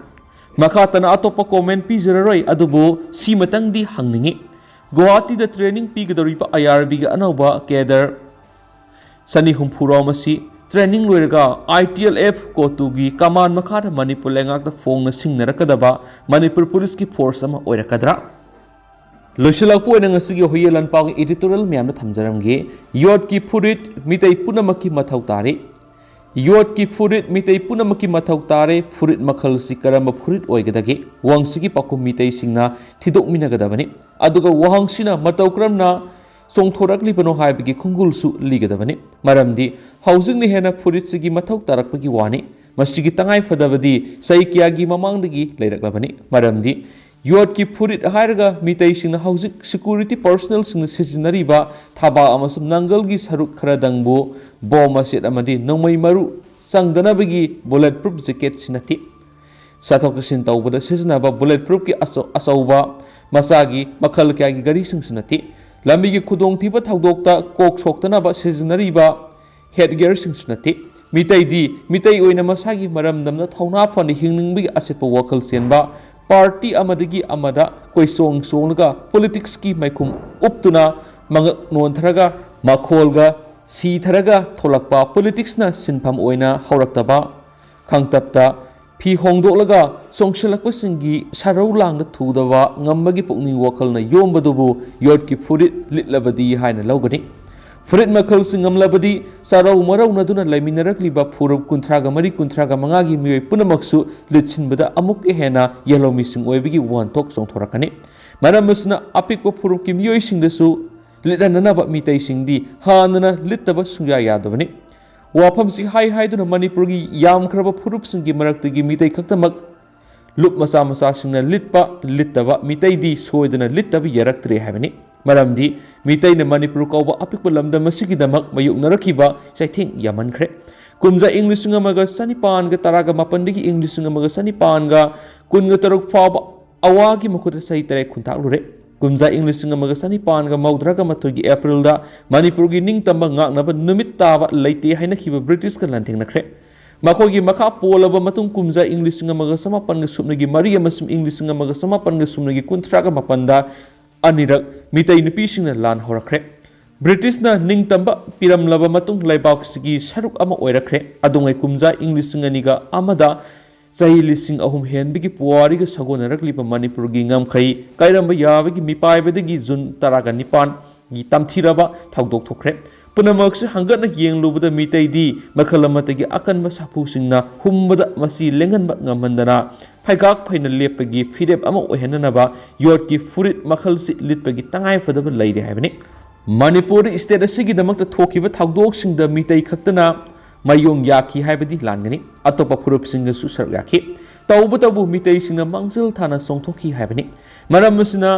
ꯃꯈꯥ ꯇꯥꯅ ꯑꯇꯣꯞꯄ comment ꯄꯤꯖꯔꯔꯣꯏ, ꯑꯗꯨꯕꯨ ꯁꯤꯃꯇꯪꯗꯤ ꯍꯪꯅꯤꯡꯉꯤ꯫ ꯒꯨꯋꯥꯍꯥꯇꯤꯗ training ꯄꯤꯒꯗꯧꯔꯤꯕ I R Bꯒꯤ ꯑꯅꯧꯕ cadre ꯆꯅꯤ ꯍꯨꯝꯐꯨ ꯔꯣꯝ ꯑꯁꯤ training ꯂꯣꯏꯔꯒ I T L F ꯀꯣꯇꯨꯒꯤ command ꯃꯈꯥꯗ ꯃꯅꯤꯄꯨꯔ ꯂꯩꯉꯥꯛꯇ ꯐꯣꯡꯅ ꯁꯤꯡꯅꯔꯛꯀꯗꯕ ꯃꯅꯤꯄꯨꯔ ꯄꯨꯂꯤꯁꯀꯤ force ꯑꯃ ꯑꯣꯏꯔꯛꯀꯗ꯭ꯔꯥ? ꯂꯣꯏꯁꯤꯜꯂꯛꯄ ꯑꯣꯏꯅ ꯉꯁꯤꯒꯤ ꯍꯨꯏꯌꯦꯟ ꯂꯥꯟꯄꯥꯎꯒꯤ editorial ꯃꯌꯥꯝꯗ ꯊꯝꯖꯔꯝꯒꯦ꯫ ꯌꯣꯠꯀꯤ ꯐꯨꯔꯤꯠ ꯃꯤꯇꯩ ꯄꯨꯝꯅꯃꯛꯀꯤ ꯃꯊꯧ ꯇꯥꯔꯤ꯫ ꯌꯣꯠꯀꯤ ꯐꯨꯔꯤꯠ ꯃꯤꯇꯩ ꯄꯨꯝꯅꯃꯛꯀꯤ ꯃꯊꯧ ꯇꯥꯔꯦ꯫ ꯐꯨꯔꯤꯠ ꯃꯈꯜꯁꯤ ꯀꯔꯝꯕ ꯐꯨꯔꯤꯠ ꯑꯣꯏꯒꯗꯒꯦ? ꯋꯥꯍꯪꯁꯤꯒꯤ ꯄꯥꯎꯈꯨꯝ ꯃꯤꯇꯩꯁꯤꯡꯅ ꯊꯤꯗꯣꯛꯃꯤꯟꯅꯒꯗꯕꯅꯤ꯫ ꯑꯗꯨꯒ ꯋꯥꯍꯪꯁꯤꯅ ꯃꯇꯧ ꯀꯔꯝꯅ ꯆꯣꯡꯊꯣꯔꯛꯂꯤꯕꯅꯣ ꯍꯥꯏꯕꯒꯤ ꯈꯣꯡꯒꯨꯜꯁꯨ ꯂꯤꯒꯗꯕꯅꯤ꯫ ꯃꯔꯝꯗꯤ ꯍꯧꯖꯤꯛꯅ ꯍꯦꯟꯅ ꯐꯨꯔꯤꯠꯁꯤꯒꯤ ꯃꯊꯧ ꯇꯥꯔꯛꯄꯒꯤ ꯋꯥꯅꯤ꯫ ꯃꯁꯤꯒꯤ ꯇꯉꯥꯏ ꯐꯗꯕꯗꯤ ꯆꯍꯤ ꯀꯌꯥꯒꯤ ꯃꯃꯥꯡꯗꯒꯤ ꯂꯩꯔꯛꯂꯕꯅꯤ꯫ ꯃꯔꯝꯗꯤ ꯌꯣꯠꯀꯤ ꯐꯨꯔꯤꯠ ꯍꯥꯏꯔꯒ ꯃꯤꯇꯩꯁꯤꯡꯅ ꯍꯧꯖꯤꯛ security personnelꯁꯤꯡꯅ ꯁꯤꯖꯤꯟꯅꯔꯤꯕ ꯊꯕꯥꯛ ꯑꯃꯁꯨꯡ ꯅꯪꯒꯜꯒꯤ ꯁꯔꯨꯛ ꯈꯔꯗꯪꯕꯨ ꯕꯣꯝ ꯃꯆꯦꯠ ꯑꯃꯗꯤ ꯅꯣꯡꯃꯩ ꯃꯔꯨ ꯆꯪꯗꯅꯕꯒꯤ bullet proof jacketꯁꯤ ꯅꯠꯇꯦ꯫ ꯆꯠꯊꯣꯛ ꯆꯠꯁꯤꯟ ꯇꯧꯕꯗ ꯁꯤꯖꯤꯟꯅꯕ bullet proofꯀꯤ ꯑꯆꯧ-, ꯑꯆꯧꯕ ꯃꯆꯥꯒꯤ ꯃꯈꯜ ꯀꯌꯥꯒꯤ ꯒꯥꯔꯤꯁꯤꯡꯁꯨ ꯅꯠꯇꯦ꯫ ꯂꯝꯕꯤꯒꯤ ꯈꯨꯗꯣꯡꯊꯤꯕ ꯊꯧꯗꯣꯛꯇ ꯀꯣꯛ ꯁꯣꯛꯇꯅꯕ ꯁꯤꯖꯤꯟꯅꯔꯤꯕ head gearꯁꯤꯡꯁꯨ ꯅꯠꯇꯦ꯫ ꯃꯤꯇꯩꯗꯤ ꯃꯤꯇꯩ ꯑꯣꯏꯅ ꯃꯁꯥꯒꯤ ꯃꯔꯝꯗꯝꯗ ꯊꯧꯅꯥ ꯐꯅ ꯍꯤꯡꯅꯤꯡꯕꯒꯤ ꯑꯆꯦꯠꯄ ꯋꯥꯈꯜ ꯆꯦꯟꯕ, party ꯑꯃꯗꯒꯤ ꯑꯃꯗ ꯀꯣꯏꯆꯣꯡ ꯆꯣꯡꯂꯒ politicsꯀꯤ ꯃꯥꯏꯈꯨꯝ ꯎꯞꯇꯨꯅ ꯃꯉꯛ ꯅꯣꯟꯊꯔꯒ ꯃꯈꯣꯜꯒ ꯁꯤꯊꯔꯒ ꯊꯣꯛꯂꯛꯄ, politicsꯅ ꯁꯤꯟꯐꯝ ꯑꯣꯏꯅ ꯍꯧꯔꯛꯇꯕ, ꯈꯥꯡꯇꯞꯇ ꯐꯤ ꯍꯣꯡꯗꯣꯛꯂꯒ ꯆꯣꯡꯁꯤꯜꯂꯛꯄꯁꯤꯡꯒꯤ ꯁꯔꯧ ꯂꯥꯡꯗ ꯊꯨꯗꯕ ꯉꯝꯕꯒꯤ ꯄꯨꯛꯅꯤꯡ ꯋꯥꯈꯜꯅ ꯌꯣꯝꯕꯗꯨꯕꯨ ꯌꯣꯠꯀꯤ ꯐꯨꯔꯤꯠ ꯂꯤꯠꯂꯕꯗꯤ ꯍꯥꯏꯅ ꯂꯧꯒꯅꯤ꯫ ꯐꯨꯔꯤꯠ ꯃꯈꯜꯁꯤꯡ ꯉꯝꯂꯕꯗꯤ ꯆꯥꯔꯧ ꯃꯔꯧꯅꯗꯨꯅ ꯂꯩꯃꯤꯟꯅꯔꯛꯂꯤꯕ ꯐꯨꯔꯨꯞ ꯀꯨꯟꯊ꯭ꯔꯥꯒ ꯃꯔꯤ, ꯀꯨꯟꯊ꯭ꯔꯥꯒ ꯃꯉꯥꯒꯤ ꯃꯤꯑꯣꯏ ꯄꯨꯝꯅꯃꯛꯁꯨ ꯂꯤꯠꯁꯤꯟꯕꯗ ꯑꯃꯨꯛꯀ ꯍꯦꯟꯅ ꯌꯦꯜꯍꯧꯃꯤꯁꯤꯡ ꯑꯣꯏꯕꯒꯤ ꯋꯥꯍꯟꯊꯣꯛ ꯆꯣꯡꯊꯣꯔꯛꯀꯅꯤ꯫ ꯃꯔꯝ ꯑꯁꯤꯅ ꯑꯄꯤꯛꯄ ꯐꯨꯔꯨꯞꯀꯤ ꯃꯤꯑꯣꯏꯁꯤꯡꯗꯁꯨ ꯂꯤꯠꯍꯟꯅꯅꯕ ꯃꯤꯇꯩꯁꯤꯡꯗꯤ ꯍꯥꯟꯅꯅ ꯂꯤꯠꯇꯕ ꯁꯨꯡꯌꯥ ꯌꯥꯗꯕꯅꯤ꯫ ꯋꯥꯐꯝꯁꯤ ꯍꯥꯏ ꯍꯥꯏꯗꯨꯅ ꯃꯅꯤꯄꯨꯔꯒꯤ ꯌꯥꯝꯈ꯭ꯔꯕ ꯐꯨꯔꯨꯞꯁꯤꯡꯒꯤ ꯃꯔꯛꯇꯒꯤ ꯃꯤꯇꯩ ꯈꯛꯇꯃꯛ ꯂꯨꯞ ꯃꯆꯥ ꯃꯆꯥꯁꯤꯡꯅ ꯂꯤꯠꯄ, ꯂꯤꯠꯇꯕ, ꯃꯤꯇꯩꯗꯤ ꯁꯣꯏꯗꯅ ꯂꯤꯠꯇꯕ ꯌꯥꯔꯛꯇ꯭ꯔꯦ ꯍꯥꯏꯕꯅꯤ꯫ ꯃꯔꯝꯗꯤ ꯃꯤꯇꯩꯅ ꯃꯅꯤꯄꯨꯔ ꯀꯧꯕ ꯑꯄꯤꯛꯄ ꯂꯝꯗꯝ ꯑꯁꯤꯒꯤꯗꯃꯛ ꯃꯥꯌꯣꯛꯅꯔꯛꯈꯤꯕ ꯆꯩꯊꯦꯡ ꯌꯥꯝꯃꯟꯈ꯭ꯔꯦ꯫ ꯀꯨꯝꯖꯥ ꯏꯪ ꯂꯤꯁꯤꯡ ꯑꯃꯒ ꯆꯅꯤꯄꯥꯟꯒ ꯇꯔꯥꯒ ꯃꯥꯄꯟꯗꯒꯤ ꯏꯪ ꯂꯤꯁꯤꯡ ꯑꯃꯒ ꯆꯅꯤꯄꯥꯟꯒ ꯀꯨꯟꯒ ꯇꯔꯨꯛ ꯐꯥꯎꯕ ꯑꯋꯥꯒꯤ ꯃꯈꯨꯠꯇ ꯆꯍꯤ ꯇꯔꯦꯠ ꯈꯨꯟꯇꯥꯛꯂꯨꯔꯦ꯫ ꯀꯨꯝꯖꯥ ꯏꯪ ꯂꯤꯁꯤꯡ ꯑꯃꯒ ꯆꯅꯤꯄꯥꯟꯒ ꯃꯧꯗ꯭ꯔꯥꯒ ꯃꯥꯊꯣꯏꯒꯤ ꯑꯦꯄ꯭ꯔꯤꯜꯗ ꯃꯅꯤꯄꯨꯔꯒꯤ ꯅꯤꯡꯇꯝꯕ ꯉꯥꯛꯅꯕ ꯅꯨꯃꯤꯠ ꯇꯥꯕ ꯂꯩꯇꯦ ꯍꯥꯏꯅꯈꯤꯕ ꯕ꯭ꯔꯤꯇꯤꯁꯀ ꯂꯥꯟꯊꯦꯡꯅꯈ꯭ꯔꯦ꯫ ꯃꯈꯣꯏꯒꯤ ꯃꯈꯥ ꯄꯣꯜꯂꯕ ꯃꯇꯨꯡ ꯀꯨꯝꯖꯥ ꯏꯪ ꯂꯤꯁꯤꯡ ꯑꯃꯒ ꯆꯃꯥꯄꯟꯒ ꯁꯨꯞꯅꯒꯤ ꯃꯔꯤ ꯑꯃꯁꯨꯡ ꯏꯪ ꯂꯤꯁꯤꯡ ꯑꯃꯒ ꯆꯃꯥꯄꯟꯒ ꯁꯨꯞꯅꯒꯤ ꯀꯨꯟꯊ꯭ꯔꯥꯒ ꯃꯥꯄꯟꯗ ꯑꯅꯤꯔꯛ ꯃꯤꯇꯩ ꯅꯨꯄꯤꯁꯤꯡꯅ ꯂꯥꯟ ꯍꯧꯔꯛꯈ꯭ꯔꯦ꯫ ꯕ꯭ꯔꯤꯇꯤꯁꯅ ꯅꯤꯡꯇꯝꯕ ꯄꯤꯔꯝꯂꯕ ꯃꯇꯨꯡ ꯂꯩꯕꯥꯛꯁꯤꯒꯤ ꯁꯔꯨꯛ ꯑꯃ ꯑꯣꯏꯔꯛꯈ꯭ꯔꯦ꯫ ꯑꯗꯨꯉꯩ ꯀꯨꯝꯖꯥ ꯏꯪ ꯂꯤꯁꯤꯡ ꯑꯅꯤꯒ ꯑꯃꯗ ꯆꯍꯤ ꯂꯤꯁꯤꯡ ꯑꯍꯨꯝ ꯍꯦꯟꯕꯒꯤ ꯄꯨꯋꯥꯔꯤꯒ ꯁꯥꯒꯣꯟꯅꯔꯛꯂꯤꯕ ꯃꯅꯤꯄꯨꯔꯒꯤ ꯉꯝꯈꯩ ꯀꯥꯏꯔꯝꯕ ꯌꯥꯕꯒꯤ ꯃꯤꯄꯥꯏꯕꯗꯒꯤ ꯖꯨꯟ ꯇꯔꯥꯒ ꯅꯤꯄꯥꯟꯒꯤ ꯇꯝꯊꯤꯔꯕ ꯊꯧꯗꯣꯛ ꯊꯣꯛꯈ꯭ꯔꯦ꯫ ꯄꯨꯝꯅꯃꯛꯁꯤ ꯍꯪꯒꯠꯅ ꯌꯦꯡꯂꯨꯕꯗ ꯃꯤꯇꯩꯗꯤ ꯃꯈꯜ ꯑꯃꯠꯇꯒꯤ ꯑꯀꯟꯕ ꯁꯥꯐꯨꯁꯤꯡꯅ ꯍꯨꯝꯕꯗ ꯃꯁꯤ ꯂꯦꯡꯍꯟꯕ ꯉꯝꯍꯟꯗꯅ ꯐꯩꯒꯥꯛ ꯐꯩꯅ ꯂꯦꯞꯄꯒꯤ ꯐꯤꯔꯦꯞ ꯑꯃ ꯑꯣꯏꯍꯟꯅꯅꯕ ꯌꯣꯠꯀꯤ ꯐꯨꯔꯤꯠ ꯃꯈꯜꯁꯤ ꯂꯤꯠꯄꯒꯤ ꯇꯉꯥꯏꯐꯗꯕ ꯂꯩꯔꯦ ꯍꯥꯏꯕꯅꯤ꯫ ꯃꯅꯤꯄꯨꯔ state ꯑꯁꯤꯒꯤꯗꯃꯛꯇ ꯊꯣꯛꯈꯤꯕ ꯊꯧꯗꯣꯛꯁꯤꯡꯗ ꯃꯤꯇꯩ ꯈꯛꯇꯅ ꯃꯥꯌꯣꯡ ꯌꯥꯈꯤ ꯍꯥꯏꯕꯗꯤ ꯂꯥꯟꯒꯅꯤ꯫ ꯑꯇꯣꯞꯄ ꯐꯨꯔꯨꯞꯁꯤꯡꯒꯁꯨ ꯁꯔꯨꯛ ꯌꯥꯈꯤ꯫ ꯇꯧꯕꯇꯕꯨ ꯃꯤꯇꯩꯁꯤꯡꯅ ꯃꯥꯡꯖꯤꯜ ꯊꯥꯅ ꯆꯣꯡꯊꯣꯛꯈꯤ ꯍꯥꯏꯕꯅꯤ꯫ ꯃꯔꯝ ꯑꯁꯤꯅ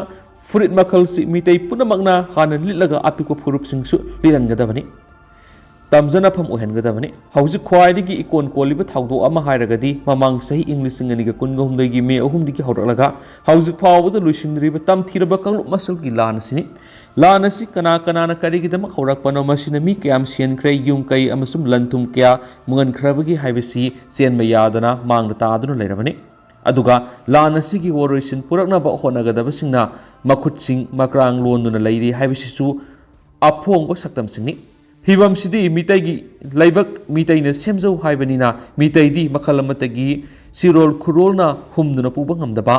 ꯐꯨꯔꯤꯠ ꯃꯈꯜꯁꯤ ꯃꯤꯇꯩ ꯄꯨꯝꯅꯃꯛꯅ ꯍꯥꯟꯅ ꯂꯤꯠꯂꯒ ꯑꯄꯤꯛꯄ ꯐꯨꯔꯨꯞꯁꯤꯡꯁꯨ ꯂꯤꯠꯍꯟꯒꯗꯕꯅꯤ꯫ ꯇꯝꯖꯅꯐꯝ ꯑꯣꯏꯍꯟꯒꯗꯕꯅꯤ꯫ ꯍꯧꯖꯤꯛ ꯈ꯭ꯋꯥꯏꯗꯒꯤ ꯏꯀꯣꯟ ꯀꯣꯜꯂꯤꯕ ꯊꯧꯗꯣꯛ ꯑꯃ ꯍꯥꯏꯔꯒꯗꯤ ꯃꯃꯥꯡ ꯆꯍꯤ ꯏꯪ ꯂꯤꯁꯤꯡ ꯑꯅꯤꯒ ꯀꯨꯟꯒ ꯍꯨꯝꯗꯣꯏꯒꯤ ꯃꯦ ꯑꯍꯨꯝꯗꯒꯤ ꯍꯧꯔꯛꯂꯒ ꯍꯧꯖꯤꯛ ꯐꯥꯎꯕꯗ ꯂꯣꯏꯁꯤꯟꯗ꯭ꯔꯤꯕ ꯇꯝꯊꯤꯔꯕ ꯀꯥꯡꯂꯨꯞ ꯃꯁꯦꯜꯒꯤ ꯂꯥꯟ ꯑꯁꯤꯅꯤ꯫ ꯂꯥꯟ ꯑꯁꯤ ꯀꯅꯥ ꯀꯅꯥꯅ ꯀꯔꯤꯒꯤꯗꯃꯛ ꯍꯧꯔꯛꯄꯅꯣ, ꯃꯁꯤꯅ ꯃꯤ ꯀꯌꯥꯝ ꯁꯤꯍꯟꯈ꯭ꯔꯦ, ꯌꯨꯝ ꯀꯩ ꯑꯃꯁꯨꯡ ꯂꯟ ꯊꯨꯝ ꯀꯌꯥ ꯃꯨꯡꯍꯟꯈ꯭ꯔꯕꯒꯦ ꯍꯥꯏꯕꯁꯤ ꯆꯦꯟꯕ ꯌꯥꯗꯅ ꯃꯥꯡꯗ ꯇꯥꯗꯨꯅ ꯂꯩꯔꯕꯅꯤ꯫ ꯑꯗꯨꯒ ꯂꯥꯟ ꯑꯁꯤꯒꯤ ꯋꯥꯔꯣꯏꯁꯤꯟ ꯄꯨꯔꯛꯅꯕ ꯍꯣꯠꯅꯒꯗꯕꯁꯤꯡꯅ ꯃꯈꯨꯠꯁꯤꯡ ꯃꯀ꯭ꯔꯥꯡ ꯂꯣꯟꯗꯨꯅ ꯂꯩꯔꯤ ꯍꯥꯏꯕꯁꯤꯁꯨ ꯑꯐꯣꯡꯕ ꯁꯛꯇꯝꯁꯤꯡꯅꯤ꯫ ꯐꯤꯕꯝꯁꯤꯗꯤ ꯃꯤꯇꯩꯒꯤ ꯂꯩꯕꯛ ꯃꯤꯇꯩꯅ ꯁꯦꯝꯖꯧ ꯍꯥꯏꯕꯅꯤꯅ ꯃꯤꯇꯩꯗꯤ ꯃꯈꯜ ꯑꯃꯠꯇꯒꯤ ꯆꯤꯔꯣꯜ ꯈꯨꯔꯣꯜꯅ ꯍꯨꯝꯗꯨꯅ ꯄꯨꯕ ꯉꯝꯗꯕ,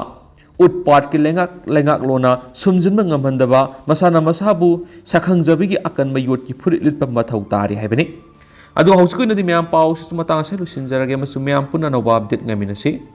ꯎꯠ ꯄꯥꯠꯀꯤ ꯂꯩꯉꯥꯛ ꯂꯩꯉꯥꯛꯂꯣꯟꯅ ꯁꯨꯝꯖꯤꯟꯕ ꯉꯝꯍꯟꯗꯕ, ꯃꯁꯥꯅ ꯃꯁꯥꯕꯨ ꯁꯛꯈꯪꯖꯕꯤꯒꯤ ꯑꯀꯟꯕ ꯌꯣꯠꯀꯤ ꯐꯨꯔꯤꯠ ꯂꯤꯠꯄ ꯃꯊꯧ ꯇꯥꯔꯤ ꯍꯥꯏꯕꯅꯤ꯫ ꯑꯗꯣ ꯍꯧꯖꯤꯛꯀꯤ ꯑꯣꯏꯅꯗꯤ ꯃꯌꯥꯝ ꯄꯥꯎꯁꯤꯁꯨ ꯃꯇꯥꯡ ꯑꯁꯤꯗ ꯂꯣꯏꯁꯤꯟꯖꯔꯒꯦ ꯑꯃꯁꯨꯡ ꯃꯌꯥꯝ ꯄꯨꯟꯅ ꯑꯅꯧꯕ ꯑꯞꯗꯦꯠ ꯉꯥꯏꯃꯤꯟꯅꯁꯤ꯫